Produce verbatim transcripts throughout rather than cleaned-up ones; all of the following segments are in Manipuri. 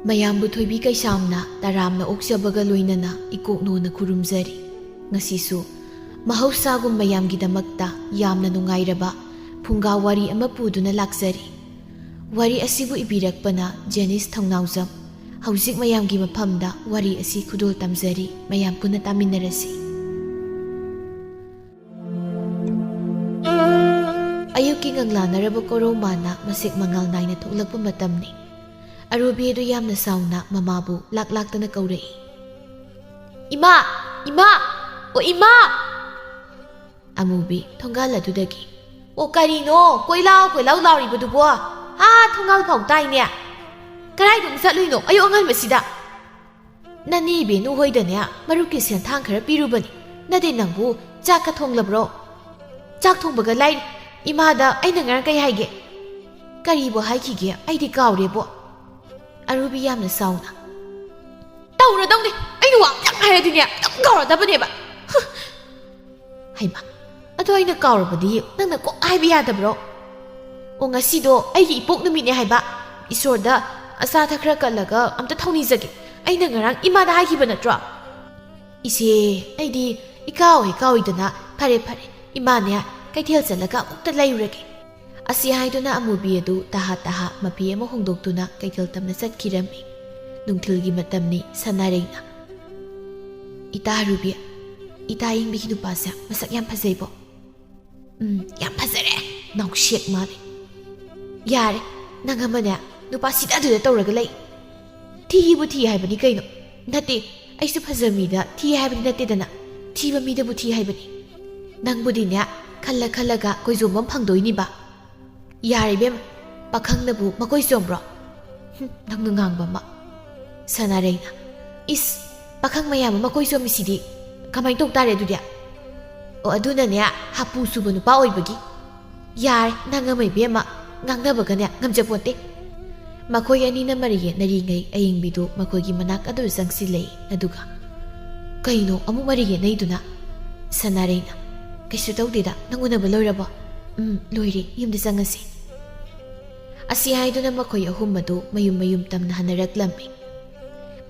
ꯃꯌꯥꯝꯕꯨ ꯊꯣꯏꯕꯤ ꯀꯩꯁꯥꯝꯅ ꯇꯔꯥꯝꯅ ꯑꯣꯛꯆꯕꯒ ꯂꯣꯏꯅꯅ ꯏꯀꯣꯛꯅꯣꯅ ꯈꯨꯔꯨꯝꯖꯔꯤ꯫ ꯉꯁꯤꯁꯨ ꯃꯍꯧꯁꯥꯒꯨꯝ ꯃꯌꯥꯝꯒꯤꯗꯃꯛꯇ ꯌꯥꯝꯅ ꯅꯨꯡꯉꯥꯏꯔꯕ ꯐꯨꯡꯒꯥ ꯋꯥꯔꯤ ꯑꯃ ꯄꯨꯗꯨꯅ ꯂꯥꯛꯆꯔꯤ꯫ ꯋꯥꯔꯤ ꯑꯁꯤꯕꯨ ꯏꯕꯤꯔꯛꯄꯅ ꯖꯦꯅꯤꯁ ꯊꯧꯅꯥꯎꯖꯝ꯫ ꯍꯧꯖꯤꯛ ꯃꯌꯥꯝꯒꯤ ꯃꯐꯝꯗ ꯋꯥꯔꯤ ꯑꯁꯤ ꯈꯨꯗꯣꯜ ꯇꯝꯖꯔꯤ, ꯃꯌꯥꯝ ꯄꯨꯟꯅ ꯇꯥꯃꯤꯟꯅꯔꯁꯤ꯫ ꯑꯌꯨꯛꯀꯤ ꯉꯪꯂꯥꯅꯔꯕ ꯀꯣꯔꯧꯃꯥꯅ ꯃꯁꯦꯛ ꯃꯉꯥꯜ ꯅꯥꯏꯅ ꯊꯣꯛꯂꯛꯄ ꯃꯇꯝꯅꯤ꯫ ꯑꯔꯨꯕꯤ ꯑꯗꯨ ꯌꯥꯝꯅ ꯁꯥꯎꯅ ꯃꯃꯥꯕꯨ ꯂꯥꯛ ꯂꯥꯛꯇꯅ ꯀꯧꯔꯛꯏ꯫ "ꯏꯃꯥ! ꯏꯃꯥ! ꯑꯣ ꯏꯃꯥ!" ꯑꯃꯨꯕꯤ ꯊꯣꯡꯒꯥꯜ ꯑꯗꯨꯗꯒꯤ, "ꯑꯣ ꯀꯔꯤꯅꯣ ꯀꯣꯏꯂꯥꯎ ꯀꯣꯏꯂꯥꯎ ꯂꯥꯎꯔꯤꯕꯗꯨꯕꯣ? ꯑꯥ ꯊꯣꯡꯒꯥꯜ ꯐꯥꯎ ꯇꯥꯏꯅꯦ꯫ ꯀꯗꯥꯏꯗ ꯑꯃꯨꯛ ꯆꯠꯂꯨꯏꯅꯣ ꯑꯌꯨꯛ ꯑꯉꯟꯕꯁꯤꯗ?" "ꯅꯅꯦ ꯏꯕꯦꯟꯅꯨ ꯍꯣꯏꯗꯅꯦ ꯃꯔꯨꯞꯀꯤ ꯁꯦꯟꯊꯥꯡ ꯈꯔ ꯄꯤꯔꯨꯕꯅꯤ꯫ ꯅꯠꯇꯦ, ꯅꯪꯕꯨ ꯆꯥꯛꯀ ꯊꯣꯡꯂꯕ꯭ꯔꯣ?" "ꯆꯥꯛ ꯊꯣꯡꯕꯒ ꯂꯥꯏꯔꯤ꯫ ꯏꯃꯥꯗ ꯑꯩꯅ ꯉꯔꯥꯡ ꯀꯩ ꯍꯥꯏꯒꯦ? ꯀꯔꯤꯕꯨ ꯍꯥꯏꯈꯤꯒꯦ? ꯑꯩꯗꯤ ꯀꯥꯎꯔꯦꯕꯣ꯫" ꯑꯔꯨꯕꯤ ꯌꯥꯝꯅ ꯁꯥꯎꯅ, "ꯇꯧꯔꯗꯧꯅꯤ꯫ ꯑꯩꯅ ꯋꯥ ꯑꯃꯇꯪ ꯍꯥꯏꯔꯗꯤꯅꯦ ꯑꯗꯨꯝ ꯀꯥꯎꯔꯗꯕꯅꯦꯕ꯫ ꯍ!" "ꯍꯩꯃꯥ, ꯑꯗꯣ ꯑꯩꯅ ꯀꯥꯎꯔꯕꯗꯤ ꯅꯪꯅ ꯀꯣꯛ ꯍꯥꯏꯕ ꯌꯥꯗꯕ꯭ꯔꯣ?" "ꯑꯣ, ꯉꯁꯤꯗꯣ ꯑꯩꯒꯤ ꯏꯄꯣꯛ ꯅꯨꯃꯤꯠꯅꯦ ꯍꯥꯏꯕ꯫ ꯏꯁꯣꯔꯗ ꯑꯆꯥ ꯑꯊꯛ ꯈꯔ ꯀꯠꯂꯒ ꯑꯝꯇ ꯊꯧꯅꯤꯖꯒꯦ꯫ ꯑꯩꯅ ꯉꯔꯥꯡ ꯏꯃꯥꯗ ꯍꯥꯏꯈꯤꯕ ꯅꯠꯇ꯭ꯔꯣ?" "ꯏꯆꯦ, ꯑꯩꯗꯤ ꯏꯀꯥꯎ ꯍꯦꯛ ꯀꯥꯎꯏꯗꯅ꯫ ꯐꯔꯦ, ꯐꯔꯦ, ꯏꯃꯥꯅꯦ ꯀꯩꯊꯦꯜ ꯆꯠꯂꯒ ꯑꯃꯨꯛꯇ ꯂꯩꯔꯨꯔꯒꯦ꯫" ꯑꯁꯤ ꯍꯥꯏꯗꯨꯅ ꯑꯃꯨꯕꯤ ꯑꯗꯨ ꯇꯍꯥ ꯇꯍꯥ ꯃꯐꯤ ꯑꯃ ꯍꯣꯡꯗꯣꯛꯇꯨꯅ ꯀꯩꯊꯦꯜ ꯇꯝꯅ ꯆꯠꯈꯤꯔꯝꯃꯤ꯫ ꯅꯨꯡꯊꯤꯜꯒꯤ ꯃꯇꯝꯅꯤ꯫ ꯁꯅꯥꯔꯩꯅ, "ꯏꯇꯥ ꯑꯔꯨꯕꯤ, ꯏꯇꯥ ꯑꯌꯤꯡꯕꯤꯒꯤ ꯅꯨꯄꯥꯁꯦ ꯃꯁꯛ ꯌꯥꯝ ꯐꯖꯩꯕꯣ?" "ꯎꯝ, ꯌꯥꯝ ꯐꯖꯔꯦ, ꯅꯥꯎꯁꯦꯛ ꯃꯥꯜꯂꯦ꯫" "ꯌꯥꯔꯦ, ꯅꯪ ꯑꯃꯅꯦ ꯅꯨꯄꯥ ꯁꯤꯗ ꯑꯗꯨꯗ ꯇꯧꯔꯒ ꯂꯩ꯫ ꯊꯤꯕꯨ ꯊꯤ ꯍꯥꯏꯕꯅꯤ ꯀꯩꯅꯣ꯫ ꯅꯠꯇꯦ, ꯑꯩꯁꯨ ꯐꯖꯃꯤꯗ ꯊꯤ ꯍꯥꯏꯕꯗꯤ ꯅꯠꯇꯦꯗꯅ꯫ ꯊꯤꯕ ꯃꯤꯗꯕꯨ ꯊꯤ ꯍꯥꯏꯕꯅꯤ꯫ ꯅꯪꯕꯨꯗꯤꯅꯦ ꯈꯜꯂ ꯈꯜꯂꯒ ꯀꯣꯏꯖꯣꯝꯕ ꯑꯃ ꯐꯪꯗꯣꯏꯅꯤꯕ꯫" "ꯌꯥꯔꯦ ꯏꯕꯦꯝꯃ, ꯄꯥꯈꯪꯅꯕꯨ ꯃꯀꯣꯏ ꯆꯣꯝꯕ꯭ꯔꯣ? ꯍꯨꯝ, ꯅꯪꯅ ꯉꯥꯡꯕ ꯑꯃ꯫" ꯁꯅꯥꯔꯩꯅ, "ꯏꯁ, ꯄꯥꯈꯪ ꯃꯌꯥꯝ ꯑꯃ ꯃꯀꯣꯏ ꯆꯣꯝꯃꯤꯁꯤꯗꯤ ꯀꯃꯥꯏꯅ ꯇꯧ ꯇꯥꯔꯦ ꯑꯗꯨꯗꯤ?" "ꯑꯣ, ꯑꯗꯨꯅꯅꯦ ꯍꯥꯄꯨ ꯆꯨꯕ ꯅꯨꯄꯥ ꯑꯣꯏꯕꯒꯤ꯫ ꯌꯥꯔꯦ, ꯅꯪ ꯑꯃ ꯏꯕꯦꯝꯃ, ꯉꯥꯡꯅꯕꯒꯅꯦ ꯉꯝꯖꯄꯣꯟꯇꯦ꯫" ꯃꯈꯣꯏ ꯑꯅꯤꯅ ꯃꯔꯩ ꯌꯦꯠꯅꯔꯤꯉꯩ ꯑꯌꯤꯡꯕꯤꯗꯨ ꯃꯈꯣꯏꯒꯤ ꯃꯅꯥꯛ ꯑꯗꯨ ꯆꯪꯁꯤꯜꯂꯛꯏ꯫ ꯑꯗꯨꯒ, "ꯀꯩꯅꯣ ꯑꯃꯨꯛ ꯃꯔꯩ ꯌꯦꯠꯅꯩꯗꯨꯅ?" ꯁꯅꯥꯔꯩꯅ, "ꯀꯩꯁꯨ ꯇꯧꯗꯦꯗ, ꯅꯪ ꯎꯅꯕ ꯂꯣꯏꯔꯕꯣ?" "ꯎꯝ, ꯂꯣꯏꯔꯦ, ꯌꯨꯝꯗ ꯆꯪꯉꯁꯤ꯫" ꯑꯁꯤ ꯍꯥꯏꯗꯨꯅ ꯃꯈꯣꯏ ꯑꯍꯨꯝ ꯑꯗꯨ ꯃꯌꯨꯝ ꯃꯌꯨꯝ ꯇꯝꯅ ꯍꯟꯅꯔꯛꯂꯝꯃꯤ꯫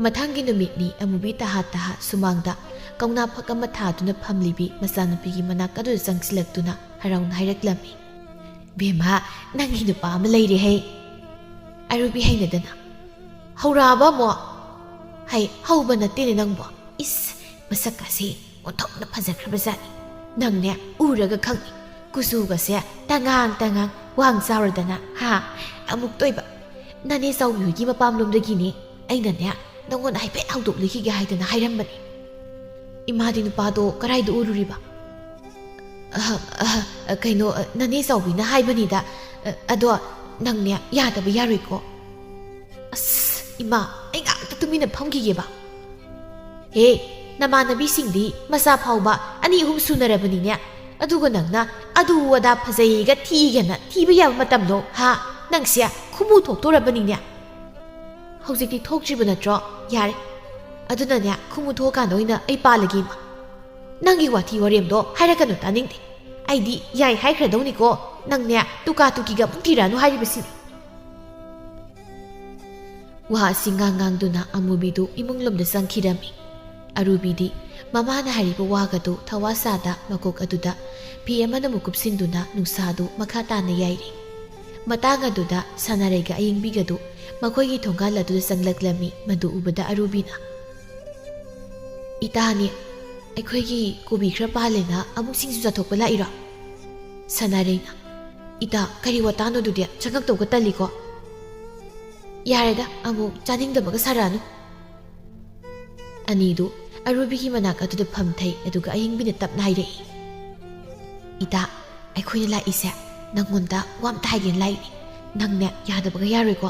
ꯃꯊꯪꯒꯤ ꯅꯨꯃꯤꯠꯅꯤ ꯑꯃꯨꯕꯤ ꯇꯍꯥ ꯇꯍꯥ ꯁꯨꯃꯥꯡꯗ ꯀꯧꯅꯥ ꯐꯛ ꯑꯃ ꯊꯥꯗꯨꯅ ꯐꯝꯂꯤꯕꯤ ꯃꯆꯥꯅꯨꯄꯤꯒꯤ ꯃꯅꯥꯛ ꯑꯗꯨꯗ ꯆꯪꯁꯤꯜꯂꯛꯇꯨꯅ ꯍꯔꯥꯎꯅ ꯍꯥꯏꯔꯛꯂꯝꯃꯤ, "ꯕꯦꯝꯃ, ꯅꯪꯒꯤ ꯅꯨꯄꯥ ꯑꯃ ꯂꯩꯔꯦ ꯍꯩ!" ꯑꯔꯨꯕꯤ ꯍꯩꯅꯗꯅ, "ꯍꯧꯔꯛꯑꯕ ꯑꯃꯨꯛ? ꯍꯩ, ꯍꯧꯕ ꯅꯠꯇꯦꯅꯦ ꯅꯪꯕꯣ꯫ ꯏꯁ, ꯃꯁꯛꯀꯁꯦ ꯑꯣꯟꯊꯣꯛꯅ ꯐꯖꯈ꯭ꯔꯕꯖꯥꯠꯅꯤ꯫ ꯅꯪꯅꯦ ꯎꯔꯒ ꯈꯪꯅꯤ꯫ ꯀꯨꯆꯨꯒꯁꯦ ꯇꯉꯥꯡ ꯇꯉꯥꯡ, ꯋꯥꯡ ꯆꯥꯎꯔꯗꯅ, ꯍꯥ? ꯑꯃꯨꯛꯇꯣꯏꯕ꯫ ꯅꯅꯦ ꯆꯥꯎꯕꯤ ꯍꯣꯏꯒꯤ ꯃꯄꯥꯝꯂꯣꯝꯗꯒꯤꯅꯦ꯫ ꯑꯩꯅꯅꯦ ꯅꯪꯉꯣꯟꯗ ꯍꯥꯏꯐꯦꯠ ꯍꯧꯗꯣꯛꯂꯨꯈꯤꯒꯦ ꯍꯥꯏꯗꯅ ꯍꯥꯏꯔꯝꯕꯅꯤ꯫" "ꯏꯃꯥꯗꯤ ꯅꯨꯄꯥꯗꯣ ꯀꯗꯥꯏꯗ ꯎꯔꯨꯔꯤꯕ?" "ꯑꯍ, ꯑꯍ, ꯀꯩꯅꯣ, ꯅꯅꯦ ꯆꯥꯎꯕꯤꯅ ꯍꯥꯏꯕꯅꯤꯗ꯫ ꯑꯗꯣ ꯅꯪꯅꯦ ꯌꯥꯗꯕ ꯌꯥꯔꯣꯏꯀꯣ꯫" "ꯑꯁ, ꯏꯃꯥ, ꯑꯩ ꯉꯥꯛꯇ ꯇꯨꯃꯤꯟꯅ ꯐꯝꯈꯤꯒꯦꯕ꯫" "ꯍꯦ, ꯅꯃꯥꯟꯅꯕꯤꯁꯤꯡꯗꯤ ꯃꯆꯥ ꯐꯥꯎꯕ ꯑꯅꯤ ꯑꯍꯨꯝ ꯁꯨꯅꯔꯕꯅꯤꯅꯦ꯫ ꯑꯗꯨꯒ ꯅꯪꯅ ꯑꯗꯨ ꯑꯗꯥ ꯐꯖꯩꯒ ꯊꯤꯒꯅ ꯊꯤꯕ ꯌꯥꯕ ꯃꯇꯝꯗꯣ, ꯍꯥ? ꯅꯪꯁꯦ ꯈꯨꯃꯨ ꯊꯣꯛꯇꯣꯔꯕꯅꯤꯅꯦ꯫" "ꯍꯧꯖꯤꯛꯇꯤ ꯊꯣꯛꯇ꯭ꯔꯤꯕ ꯅꯠꯇ꯭ꯔꯣ? ꯌꯥꯔꯦ꯫ ꯑꯗꯨꯅꯅꯦ, ꯈꯨꯃꯨ ꯊꯣꯛꯑꯀꯥꯟꯗ ꯑꯣꯏꯅ ꯑꯩ ꯄꯥꯜꯂꯒꯦ ꯏꯃꯥ꯫ ꯅꯪꯒꯤ ꯋꯥꯊꯤ ꯋꯥꯔꯦꯝꯗꯣ ꯍꯥꯏꯔꯛꯀꯅꯨ, ꯇꯥꯅꯤꯡꯗꯦ꯫ ꯑꯩꯗꯤ ꯌꯥꯏ ꯍꯥꯏꯈ꯭ꯔꯗꯧꯅꯤꯀꯣ꯫ ꯅꯪꯅꯦ ꯇꯨꯀꯥ ꯇꯨꯀꯤꯒ ꯑꯃꯨꯛ ꯊꯤꯔꯛꯑꯅꯨ ꯍꯥꯏꯔꯤꯕꯁꯤꯅꯤ꯫" ꯋꯥ ꯑꯁꯤ ꯉꯥꯡ ꯉꯥꯡꯗꯨꯅ ꯑꯃꯨꯕꯤꯗꯨ ꯏꯃꯨꯡꯂꯣꯝꯗ ꯆꯪꯈꯤꯔꯝꯃꯤ꯫ ꯑꯔꯨꯕꯤꯗꯤ ꯃꯃꯥꯅ ꯍꯥꯏꯔꯤꯕ ꯋꯥꯒꯗꯨ ꯊꯋꯥ ꯁꯥꯗ ꯃꯀꯣꯛ ꯑꯗꯨꯗ ꯐꯤ ꯑꯃꯅ ꯑꯃꯨꯛ ꯀꯨꯞꯁꯤꯟꯗꯨꯅ ꯅꯨꯡꯁꯥꯗꯨ ꯃꯈꯥ ꯇꯥꯅ ꯌꯥꯏꯔꯤ꯫ ꯃꯇꯥꯡ ꯑꯗꯨꯗ ꯁꯅꯥꯔꯩꯒ ꯑꯌꯤꯡꯕꯤꯒꯗꯨ ꯃꯈꯣꯏꯒꯤ ꯊꯣꯡꯒꯥꯜ ꯑꯗꯨꯗ ꯆꯪꯂꯛꯂꯝꯃꯤ꯫ ꯃꯗꯨ ꯎꯕꯗ ꯑꯔꯨꯕꯤꯅ, "ꯏꯇꯥꯅꯤ, ꯑꯩꯈꯣꯏꯒꯤ ꯀꯣꯕꯤ ꯈꯔ ꯄꯥꯜꯂꯦꯅ ꯑꯃꯨꯛ ꯁꯤꯡꯖꯨ ꯆꯥꯊꯣꯛꯄ ꯂꯥꯛꯏꯔꯣ?" ꯁꯅꯥꯔꯩꯅ, "ꯏꯇꯥ, ꯀꯔꯤ ꯋꯥꯇꯥꯅꯣ ꯑꯗꯨꯗꯤ? ꯆꯪꯉꯛꯇꯧꯒ ꯇꯜꯂꯤꯀꯣ꯫" "ꯌꯥꯔꯦꯗ, ꯑꯃꯨꯛ ꯆꯥꯅꯤꯡꯗꯕꯒ ꯁꯥꯔꯛꯑꯅꯨ꯫" ꯑꯅꯤꯗꯨ ꯑꯔꯨꯕꯤꯒꯤ ꯃꯅꯥꯛ ꯑꯗꯨꯗ ꯐꯝꯊꯩ, ꯑꯗꯨꯒ ꯑꯌꯤꯡꯕꯤꯅ ꯇꯞꯅ ꯍꯥꯏꯔꯛꯏ, "ꯏꯇꯥ, ꯑꯩꯈꯣꯏꯅ ꯂꯥꯛꯏꯁꯦ ꯅꯪꯉꯣꯟꯗ ꯋꯥ ꯑꯝꯇ ꯍꯥꯏꯒꯦꯅ ꯂꯥꯛꯏꯅꯦ꯫ ꯅꯪꯅꯦ ꯌꯥꯗꯕꯒ ꯌꯥꯔꯣꯏꯀꯣ꯫"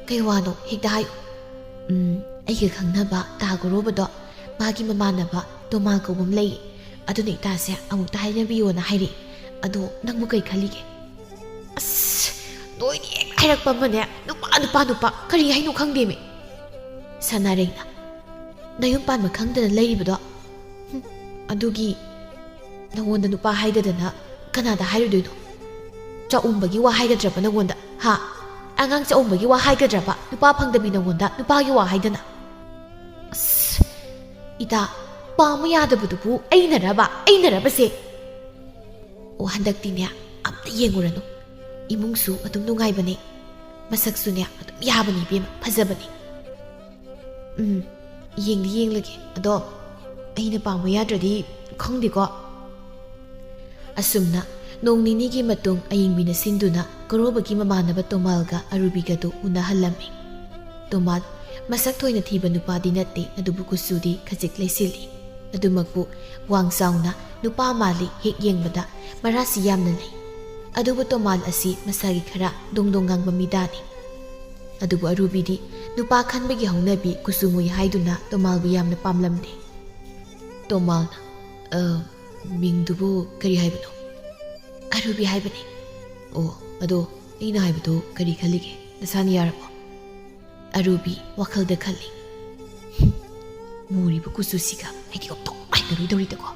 "ꯀꯩ ꯋꯥꯅꯣ? ꯍꯦꯛꯇ ꯍꯥꯏꯌꯨ꯫" "ꯎꯝ, ꯑꯩꯒ ꯈꯪꯅꯕ ꯇꯥ ꯒꯣꯔꯣꯕꯗꯣ, ꯃꯥꯒꯤ ꯃꯃꯥꯟꯅꯕ ꯇꯣꯃꯥ ꯀꯧꯕ ꯑꯃ ꯂꯩꯌꯦ꯫ ꯑꯗꯨꯅ ꯏꯇꯥꯁꯦ ꯑꯃꯨꯛꯇ ꯍꯥꯏꯅꯕꯤꯌꯣꯅ ꯍꯥꯏꯔꯛꯏ꯫ ꯑꯗꯣ ꯅꯪꯕꯨ ꯀꯩ ꯈꯜꯂꯤꯒꯦ?" "ꯑꯁ, ꯅꯣꯏꯗꯤ ꯍꯦꯛ ꯍꯥꯏꯔꯛꯄ ꯑꯃꯅꯦ, ꯅꯨꯄꯥ, ꯅꯨꯄꯥ, ꯅꯨꯄꯥ, ꯀꯔꯤ ꯍꯥꯏꯅꯣ ꯈꯪꯗꯦꯃꯤ꯫" ꯁꯅꯥꯔꯩꯅ, "ꯅꯌꯨꯝ ꯄꯥꯟꯕ ꯈꯪꯗꯅ ꯂꯩꯔꯤꯕꯗꯣ? ꯍꯨꯝ, ꯑꯗꯨꯒꯤ ꯅꯉꯣꯟꯗ ꯅꯨꯄꯥ ꯍꯥꯏꯗꯗꯅ ꯀꯅꯥꯗ ꯍꯥꯏꯔꯨꯗꯣꯏꯅꯣ? ꯆꯥꯛꯎꯝꯕꯒꯤ ꯋꯥ ꯍꯥꯏꯒꯗ꯭ꯔꯕ ꯅꯉꯣꯟꯗ? ꯍꯥ? ꯑꯉꯥꯡ ꯆꯥꯛꯎꯝꯕꯒꯤ ꯋꯥ ꯍꯥꯏꯒꯗ꯭ꯔꯕ? ꯅꯨꯄꯥ ꯐꯪꯗꯕꯤ ꯅꯉꯣꯟꯗ ꯅꯨꯄꯥꯒꯤ ꯋꯥ ꯍꯥꯏꯗꯅ? ꯑꯁ, ꯏꯇꯥ, ꯄꯥꯝꯃꯨ ꯌꯥꯗꯕꯗꯨꯕꯨ ꯑꯩꯅꯔꯕ? ꯑꯩꯅꯔꯕꯁꯦ? ꯑꯣ, ꯍꯟꯗꯛꯇꯤꯅꯦ, ꯑꯝꯇ ꯌꯦꯡꯉꯨꯔꯅꯨ꯫ ꯏꯃꯨꯡꯁꯨ ꯑꯗꯨꯝ ꯅꯨꯡꯉꯥꯏꯕꯅꯦ, ꯃꯁꯛꯁꯨꯅꯦ ꯑꯗꯨꯝ ꯌꯥꯕꯅꯤ ꯏꯕꯦꯝꯃ, ꯐꯖꯕꯅꯤ꯫ ꯎꯝ, ꯌꯦꯡꯗꯤ ꯌꯦꯡꯂꯒꯦ꯫ ꯑꯗꯣ ꯑꯩꯅ ꯄꯥꯝꯕ ꯌꯥꯗ꯭ꯔꯗꯤ ꯈꯪꯗꯦꯀꯣ꯫ ꯑꯁꯨꯝꯅ ꯅꯣꯡ ꯅꯤꯅꯤꯒꯤ ꯃꯇꯨꯡ ꯑꯌꯤꯡꯕꯤꯅ ꯁꯤꯟꯗꯨꯅ ꯒꯣꯔꯣꯕꯒꯤ ꯃꯃꯥꯟꯅꯕ ꯇꯣꯃꯥꯜꯒ ꯑꯔꯨꯕꯤꯒꯗꯨ ꯎꯅꯍꯜꯂꯝꯃꯤ꯫ ꯇꯣꯃꯥꯜ ꯃꯁꯛ ꯊꯣꯏꯅ ꯊꯤꯕ ꯅꯨꯄꯥꯗꯤ ꯅꯠꯇꯦ, ꯑꯗꯨꯕꯨ ꯀꯨꯆꯨꯗꯤ ꯈꯖꯤꯛ ꯂꯩꯁꯤꯜꯂꯤ꯫ ꯑꯗꯨꯃꯛꯄꯨ ꯋꯥꯡ ꯆꯥꯎꯅ ꯅꯨꯄꯥ ꯃꯥꯜꯂꯤ, ꯍꯦꯛ ꯌꯦꯡꯕꯗ ꯃꯔꯥꯁꯤ ꯌꯥꯝꯅ ꯂꯩ꯫ ꯑꯗꯨꯕꯨ ꯇꯣꯃꯥꯜ ꯑꯁꯤ ꯃꯁꯥꯒꯤ ꯈꯔ ꯗꯣꯡ ꯗꯣꯡ ꯉꯥꯡꯕ ꯃꯤꯗꯥꯅꯤ꯫ ꯑꯗꯨꯕꯨ ꯑꯔꯨꯕꯤꯗꯤ ꯅꯨꯄꯥ ꯈꯟꯕꯒꯤ ꯍꯧꯅꯕꯤ ꯀꯨꯆꯨ ꯃꯨꯏ ꯍꯥꯏꯗꯨꯅ ꯇꯣꯃꯥꯜꯕꯨ ꯌꯥꯝꯅ ꯄꯥꯝꯂꯝꯗꯦ꯫ ꯇꯣꯃꯥꯜꯅ, "ꯑ, ꯃꯤꯡꯗꯨꯕꯨ ꯀꯔꯤ ꯍꯥꯏꯕꯅꯣ?" "ꯑꯔꯨꯕꯤ ꯍꯥꯏꯕꯅꯤ꯫" "ꯑꯣ, ꯑꯗꯣ ꯑꯩꯅ ꯍꯥꯏꯕꯗꯣ ꯀꯔꯤ ꯈꯜꯂꯤꯒꯦ? ꯅꯁꯥꯅ ꯌꯥꯔꯕꯣ?" ꯑꯔꯨꯕꯤ ꯋꯥꯈꯜꯗ ꯈꯜꯂꯤ, "ꯍꯨꯝ, ꯃꯨꯔꯤꯕ ꯀꯨꯆꯨꯁꯤꯒ ꯑꯩꯗꯤ ꯑꯣꯟꯊꯣꯛ ꯍꯩꯅꯔꯣꯏꯗꯧꯔꯤꯗꯀꯣ꯫"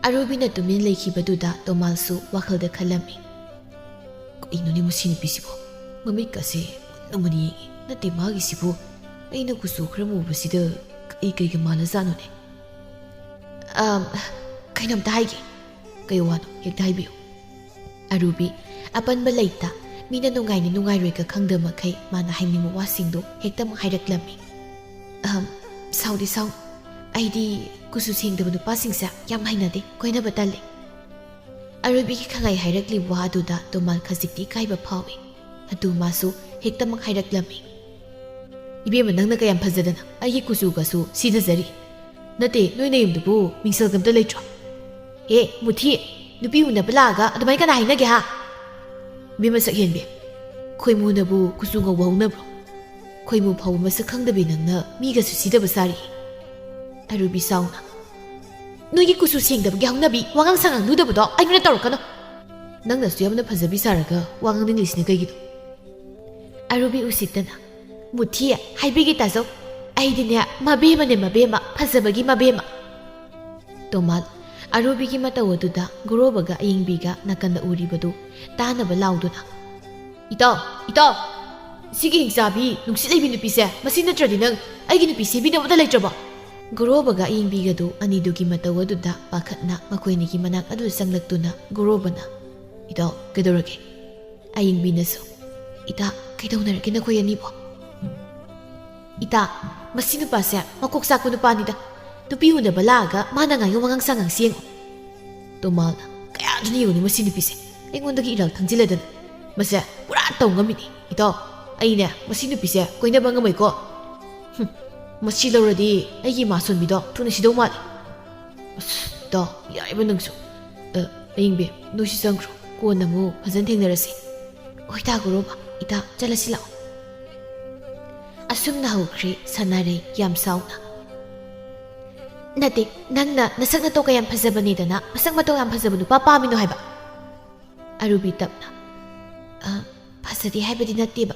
ꯑꯔꯨꯕꯤꯅ ꯇꯨꯃꯤꯟ ꯂꯩꯈꯤꯕꯗꯨꯗ ꯇꯣꯃꯥꯜꯁꯨ ꯋꯥꯈꯜꯗ ꯈꯜꯂꯝꯃꯤ, "ꯀꯩꯅꯣꯅꯦ ꯃꯁꯤ ꯅꯨꯄꯤꯁꯤꯕꯣ? ꯃꯃꯤꯠꯀꯁꯦ ꯃꯨꯟꯅ ꯃꯨꯟꯅ ꯌꯦꯡꯉꯤ꯫ ꯅꯠꯇꯦ, ꯃꯥꯒꯤꯁꯤꯕꯨ ꯑꯩꯅ ꯀꯨꯆꯨ ꯈꯔ ꯃꯨꯕꯁꯤꯗ ꯀꯩ ꯀꯩꯒ ꯃꯥꯜꯂꯖꯥꯠꯅꯣꯅꯦ?" "ꯑꯝ, ꯀꯩꯅꯣꯝꯇ ꯍꯥꯏꯒꯦ꯫" "ꯀꯩ ꯋꯥꯅꯣ? ꯍꯦꯛꯇ ꯍꯥꯏꯕꯤꯌꯨ꯫" ꯑꯔꯨꯕꯤ ꯑꯄꯟꯕ ꯂꯩꯇ, ꯃꯤꯅ ꯅꯨꯡꯉꯥꯏꯅꯤ ꯅꯨꯡꯉꯥꯏꯔꯣꯏꯒ ꯈꯪꯗꯕ ꯃꯈꯩ ꯃꯥꯅ ꯍꯥꯏꯅꯤꯡꯕ ꯋꯥꯁꯤꯡꯗꯣ ꯍꯦꯛꯇꯃꯛ ꯍꯥꯏꯔꯛꯂꯝꯃꯤ꯫ "ꯑꯍꯝ, ꯁꯥꯎꯗꯤ ꯁꯥꯎ꯫ ꯑꯩꯗꯤ ꯀꯨꯆꯨ ꯁꯦꯡꯗꯕ ꯅꯨꯄꯥꯁꯤꯡꯁꯦ ꯌꯥꯝ ꯍꯩꯅꯗꯦ, ꯀꯣꯏꯅꯕ ꯇꯜꯂꯤ꯫" ꯑꯔꯨꯕꯤꯒꯤ ꯈꯪꯍꯥꯏ ꯍꯥꯏꯔꯛꯂꯤꯕ ꯋꯥ ꯑꯗꯨꯗ ꯇꯣꯃꯥꯜ ꯈꯖꯤꯛꯇꯤ ꯏꯀꯥꯏꯕ ꯐꯥꯎꯏ꯫ ꯑꯗꯨ ꯃꯥꯁꯨ ꯍꯦꯛꯇꯃꯛ ꯍꯥꯏꯔꯛꯂꯝꯃꯤ꯫ "ꯏꯕꯦꯝꯃ, ꯅꯪꯅ ꯀꯌꯥꯝ ꯐꯖꯗꯅ ꯑꯩꯒꯤ ꯀꯨꯆꯨꯒꯁꯨ ꯁꯤꯊꯖꯔꯤ꯫ ꯅꯠꯇꯦ, ꯅꯣꯏ ꯅꯌꯨꯝꯗꯨꯕꯨ ꯃꯤꯡꯁꯦꯜꯒ ꯑꯝꯇ ꯂꯩꯇ꯭ꯔꯣ? ꯍꯦ, ꯃꯨꯊꯤ, ꯅꯨꯄꯤ ꯎꯅꯕ ꯂꯥꯛꯑꯒ ꯑꯗꯨꯃꯥꯏꯅ ꯀꯅꯥ ꯍꯥꯏꯅꯒꯦ, ꯍꯥ? ꯏꯕꯦꯝꯃ ꯁꯛꯍꯦꯟꯕꯤ, ꯈꯣꯏꯃꯨꯅꯕꯨ ꯀꯨꯆꯨ ꯉꯧꯕ ꯍꯧꯅꯕ꯭ꯔꯣ? ꯈꯣꯏꯃꯨ ꯐꯥꯎꯕ ꯃꯁꯛ ꯈꯪꯗꯕꯤ ꯅꯪꯅ ꯃꯤꯒꯁꯨ ꯁꯤꯊꯕ ꯁꯥꯔꯤ꯫" ꯑꯔꯨꯕꯤ ꯁꯥꯎꯅ, "ꯅꯣꯏꯒꯤ ꯀꯨꯆꯨ ꯁꯦꯡꯗꯕꯒꯤ ꯍꯧꯅꯕꯤ, ꯋꯥꯉꯥꯡ ꯁꯉꯥꯡ ꯂꯨꯗꯕꯗꯣ ꯑꯩꯉꯣꯟꯗ ꯇꯧꯔꯛꯀꯅꯨ꯫ ꯅꯪꯅꯁꯨ ꯌꯥꯝꯅ ꯐꯖꯕꯤ ꯁꯥꯔꯒ ꯋꯥ ꯉꯥꯡꯅꯤꯡꯂꯤꯁꯤꯅ ꯀꯩꯒꯤꯅꯣ?" ꯑꯔꯨꯕꯤ ꯎꯁꯤꯠꯇꯅ, "ꯃꯨꯊꯤ, ꯍꯥꯏꯕꯤꯒꯦ ꯇꯥꯖꯧ꯫ ꯑꯩꯗꯤꯅꯦ ꯃꯕꯦꯝꯃꯅꯦ, ꯃꯕꯦꯝꯃ, ꯐꯖꯕꯒꯤ ꯃꯕꯦꯝꯃ꯫" ꯇꯣꯃꯥꯜ ꯑꯔꯨꯕꯤꯒꯤ ꯃꯇꯧ ꯑꯗꯨꯗ ꯒꯣꯔꯣꯕꯒ ꯑꯌꯤꯡꯕꯤꯒ ꯅꯥꯀꯟꯗ ꯎꯔꯤꯕꯗꯨ ꯇꯥꯅꯕ ꯂꯥꯎꯗꯨꯅ, "ꯏꯇꯥꯎ, ꯏꯇꯥꯎ, ꯁꯤꯒꯤ ꯍꯤꯡꯆꯥꯕꯤ ꯅꯨꯡꯁꯤꯠ ꯂꯩꯕꯤ ꯅꯨꯄꯤꯁꯦ, ꯃꯁꯤ ꯅꯠꯇ꯭ꯔꯗꯤ ꯅꯪ ꯑꯩꯒꯤ ꯅꯨꯄꯤ ꯁꯦꯝꯕꯤꯅꯕꯗ ꯂꯩꯇ꯭ꯔꯕꯣ?" ꯒꯣꯔꯣꯕꯒ ꯑꯌꯤꯡꯕꯤꯒꯗꯨ ꯑꯅꯤꯗꯨꯒꯤ ꯃꯇꯧ ꯑꯗꯨꯗ ꯄꯥꯈꯠꯅ ꯃꯈꯣꯏ ꯑꯅꯤꯒꯤ ꯃꯅꯥꯛ ꯑꯗꯨꯗ ꯆꯪꯂꯛꯇꯨꯅ ꯒꯣꯔꯣꯕꯅ, "ꯏꯇꯥꯎ, ꯀꯩꯗꯧꯔꯒꯦ?" ꯑꯌꯤꯡꯕꯤꯅꯁꯨ, "ꯏꯇꯥ, ꯀꯩꯗꯧꯅꯔꯒꯦ ꯅꯈꯣꯏ ꯑꯅꯤꯕꯣ?" "ꯏꯇꯥ, ꯃꯁꯤ ꯅꯨꯄꯥꯁꯦ ꯃꯀꯣꯛ ꯆꯥꯛꯄ ꯅꯨꯄꯥꯅꯤꯗ꯫ ꯅꯨꯄꯤ ꯎꯅꯕ ꯂꯥꯛꯑꯒ ꯃꯥꯅ ꯉꯥꯡꯉꯤꯕ ꯋꯥꯉꯥꯡ ꯁꯉꯥꯡꯁꯤ ꯌꯦꯡꯉꯨ꯫" ꯇꯣꯃꯥꯜꯅ, "ꯀꯌꯥꯗꯨꯅ ꯌꯦꯡꯉꯨꯅꯦ ꯃꯁꯤ ꯅꯨꯄꯤꯁꯦ, ꯑꯩꯉꯣꯟꯗꯒꯤ ꯏꯔꯥꯜ ꯊꯥꯡꯖꯤꯜꯂꯗꯅ꯫ ꯃꯁꯦ ꯄꯨꯔꯥ ꯇꯧ ꯉꯝꯃꯤꯅꯦ꯫ ꯏꯇꯥꯎ, ꯑꯩꯅꯦ ꯃꯁꯤ ꯅꯨꯄꯤꯁꯦ ꯀꯣꯏꯅꯕ ꯉꯝꯃꯣꯏꯀꯣ꯫ ꯍꯨꯝ, ꯃꯁꯤ ꯂꯧꯔꯗꯤ ꯑꯩꯒꯤ ꯏꯃꯥ ꯁꯣꯟꯕꯤꯗꯣ ꯊꯨꯅ ꯁꯤꯗꯧ ꯃꯥꯜꯂꯦ꯫ ꯑꯁ, ꯏꯇꯥꯎ, ꯌꯥꯔꯤꯕ ꯅꯪꯁꯨ꯫ ꯑ, ꯑꯌꯤꯡꯕꯤ, ꯅꯣꯏꯁꯤ ꯆꯪꯈ꯭ꯔꯣ, ꯀꯣꯟꯅ ꯑꯃꯨꯛ ꯐꯖꯅ ꯊꯦꯡꯅꯔꯁꯤ꯫" "ꯍꯣꯏ ꯇꯥ ꯒꯣꯔꯣꯕ, ꯏꯇꯥ, ꯆꯠꯂꯁꯤ ꯂꯥꯛꯑꯣ꯫" ꯑꯁꯨꯝꯅ ꯍꯧꯈ꯭ꯔꯦ ꯁꯅꯥꯔꯩ ꯌꯥꯝ ꯁꯥꯎꯅ꯫ "ꯅꯠꯇꯦ, ꯅꯪꯅ ꯅꯁꯛ ꯅꯇꯧ ꯀꯌꯥꯝ ꯐꯖꯕꯅꯦꯗꯅ ꯃꯁꯛ ꯃꯇꯧ ꯌꯥꯝ ꯐꯖꯕ ꯅꯨꯄꯥ ꯄꯥꯝꯃꯤꯅꯣ ꯍꯥꯏꯕ?" ꯑꯔꯨꯕꯤ ꯇꯞꯅ, "ꯑ, ꯐꯖꯗꯦ ꯍꯥꯏꯕꯗꯤ ꯅꯠꯇꯦꯕ꯫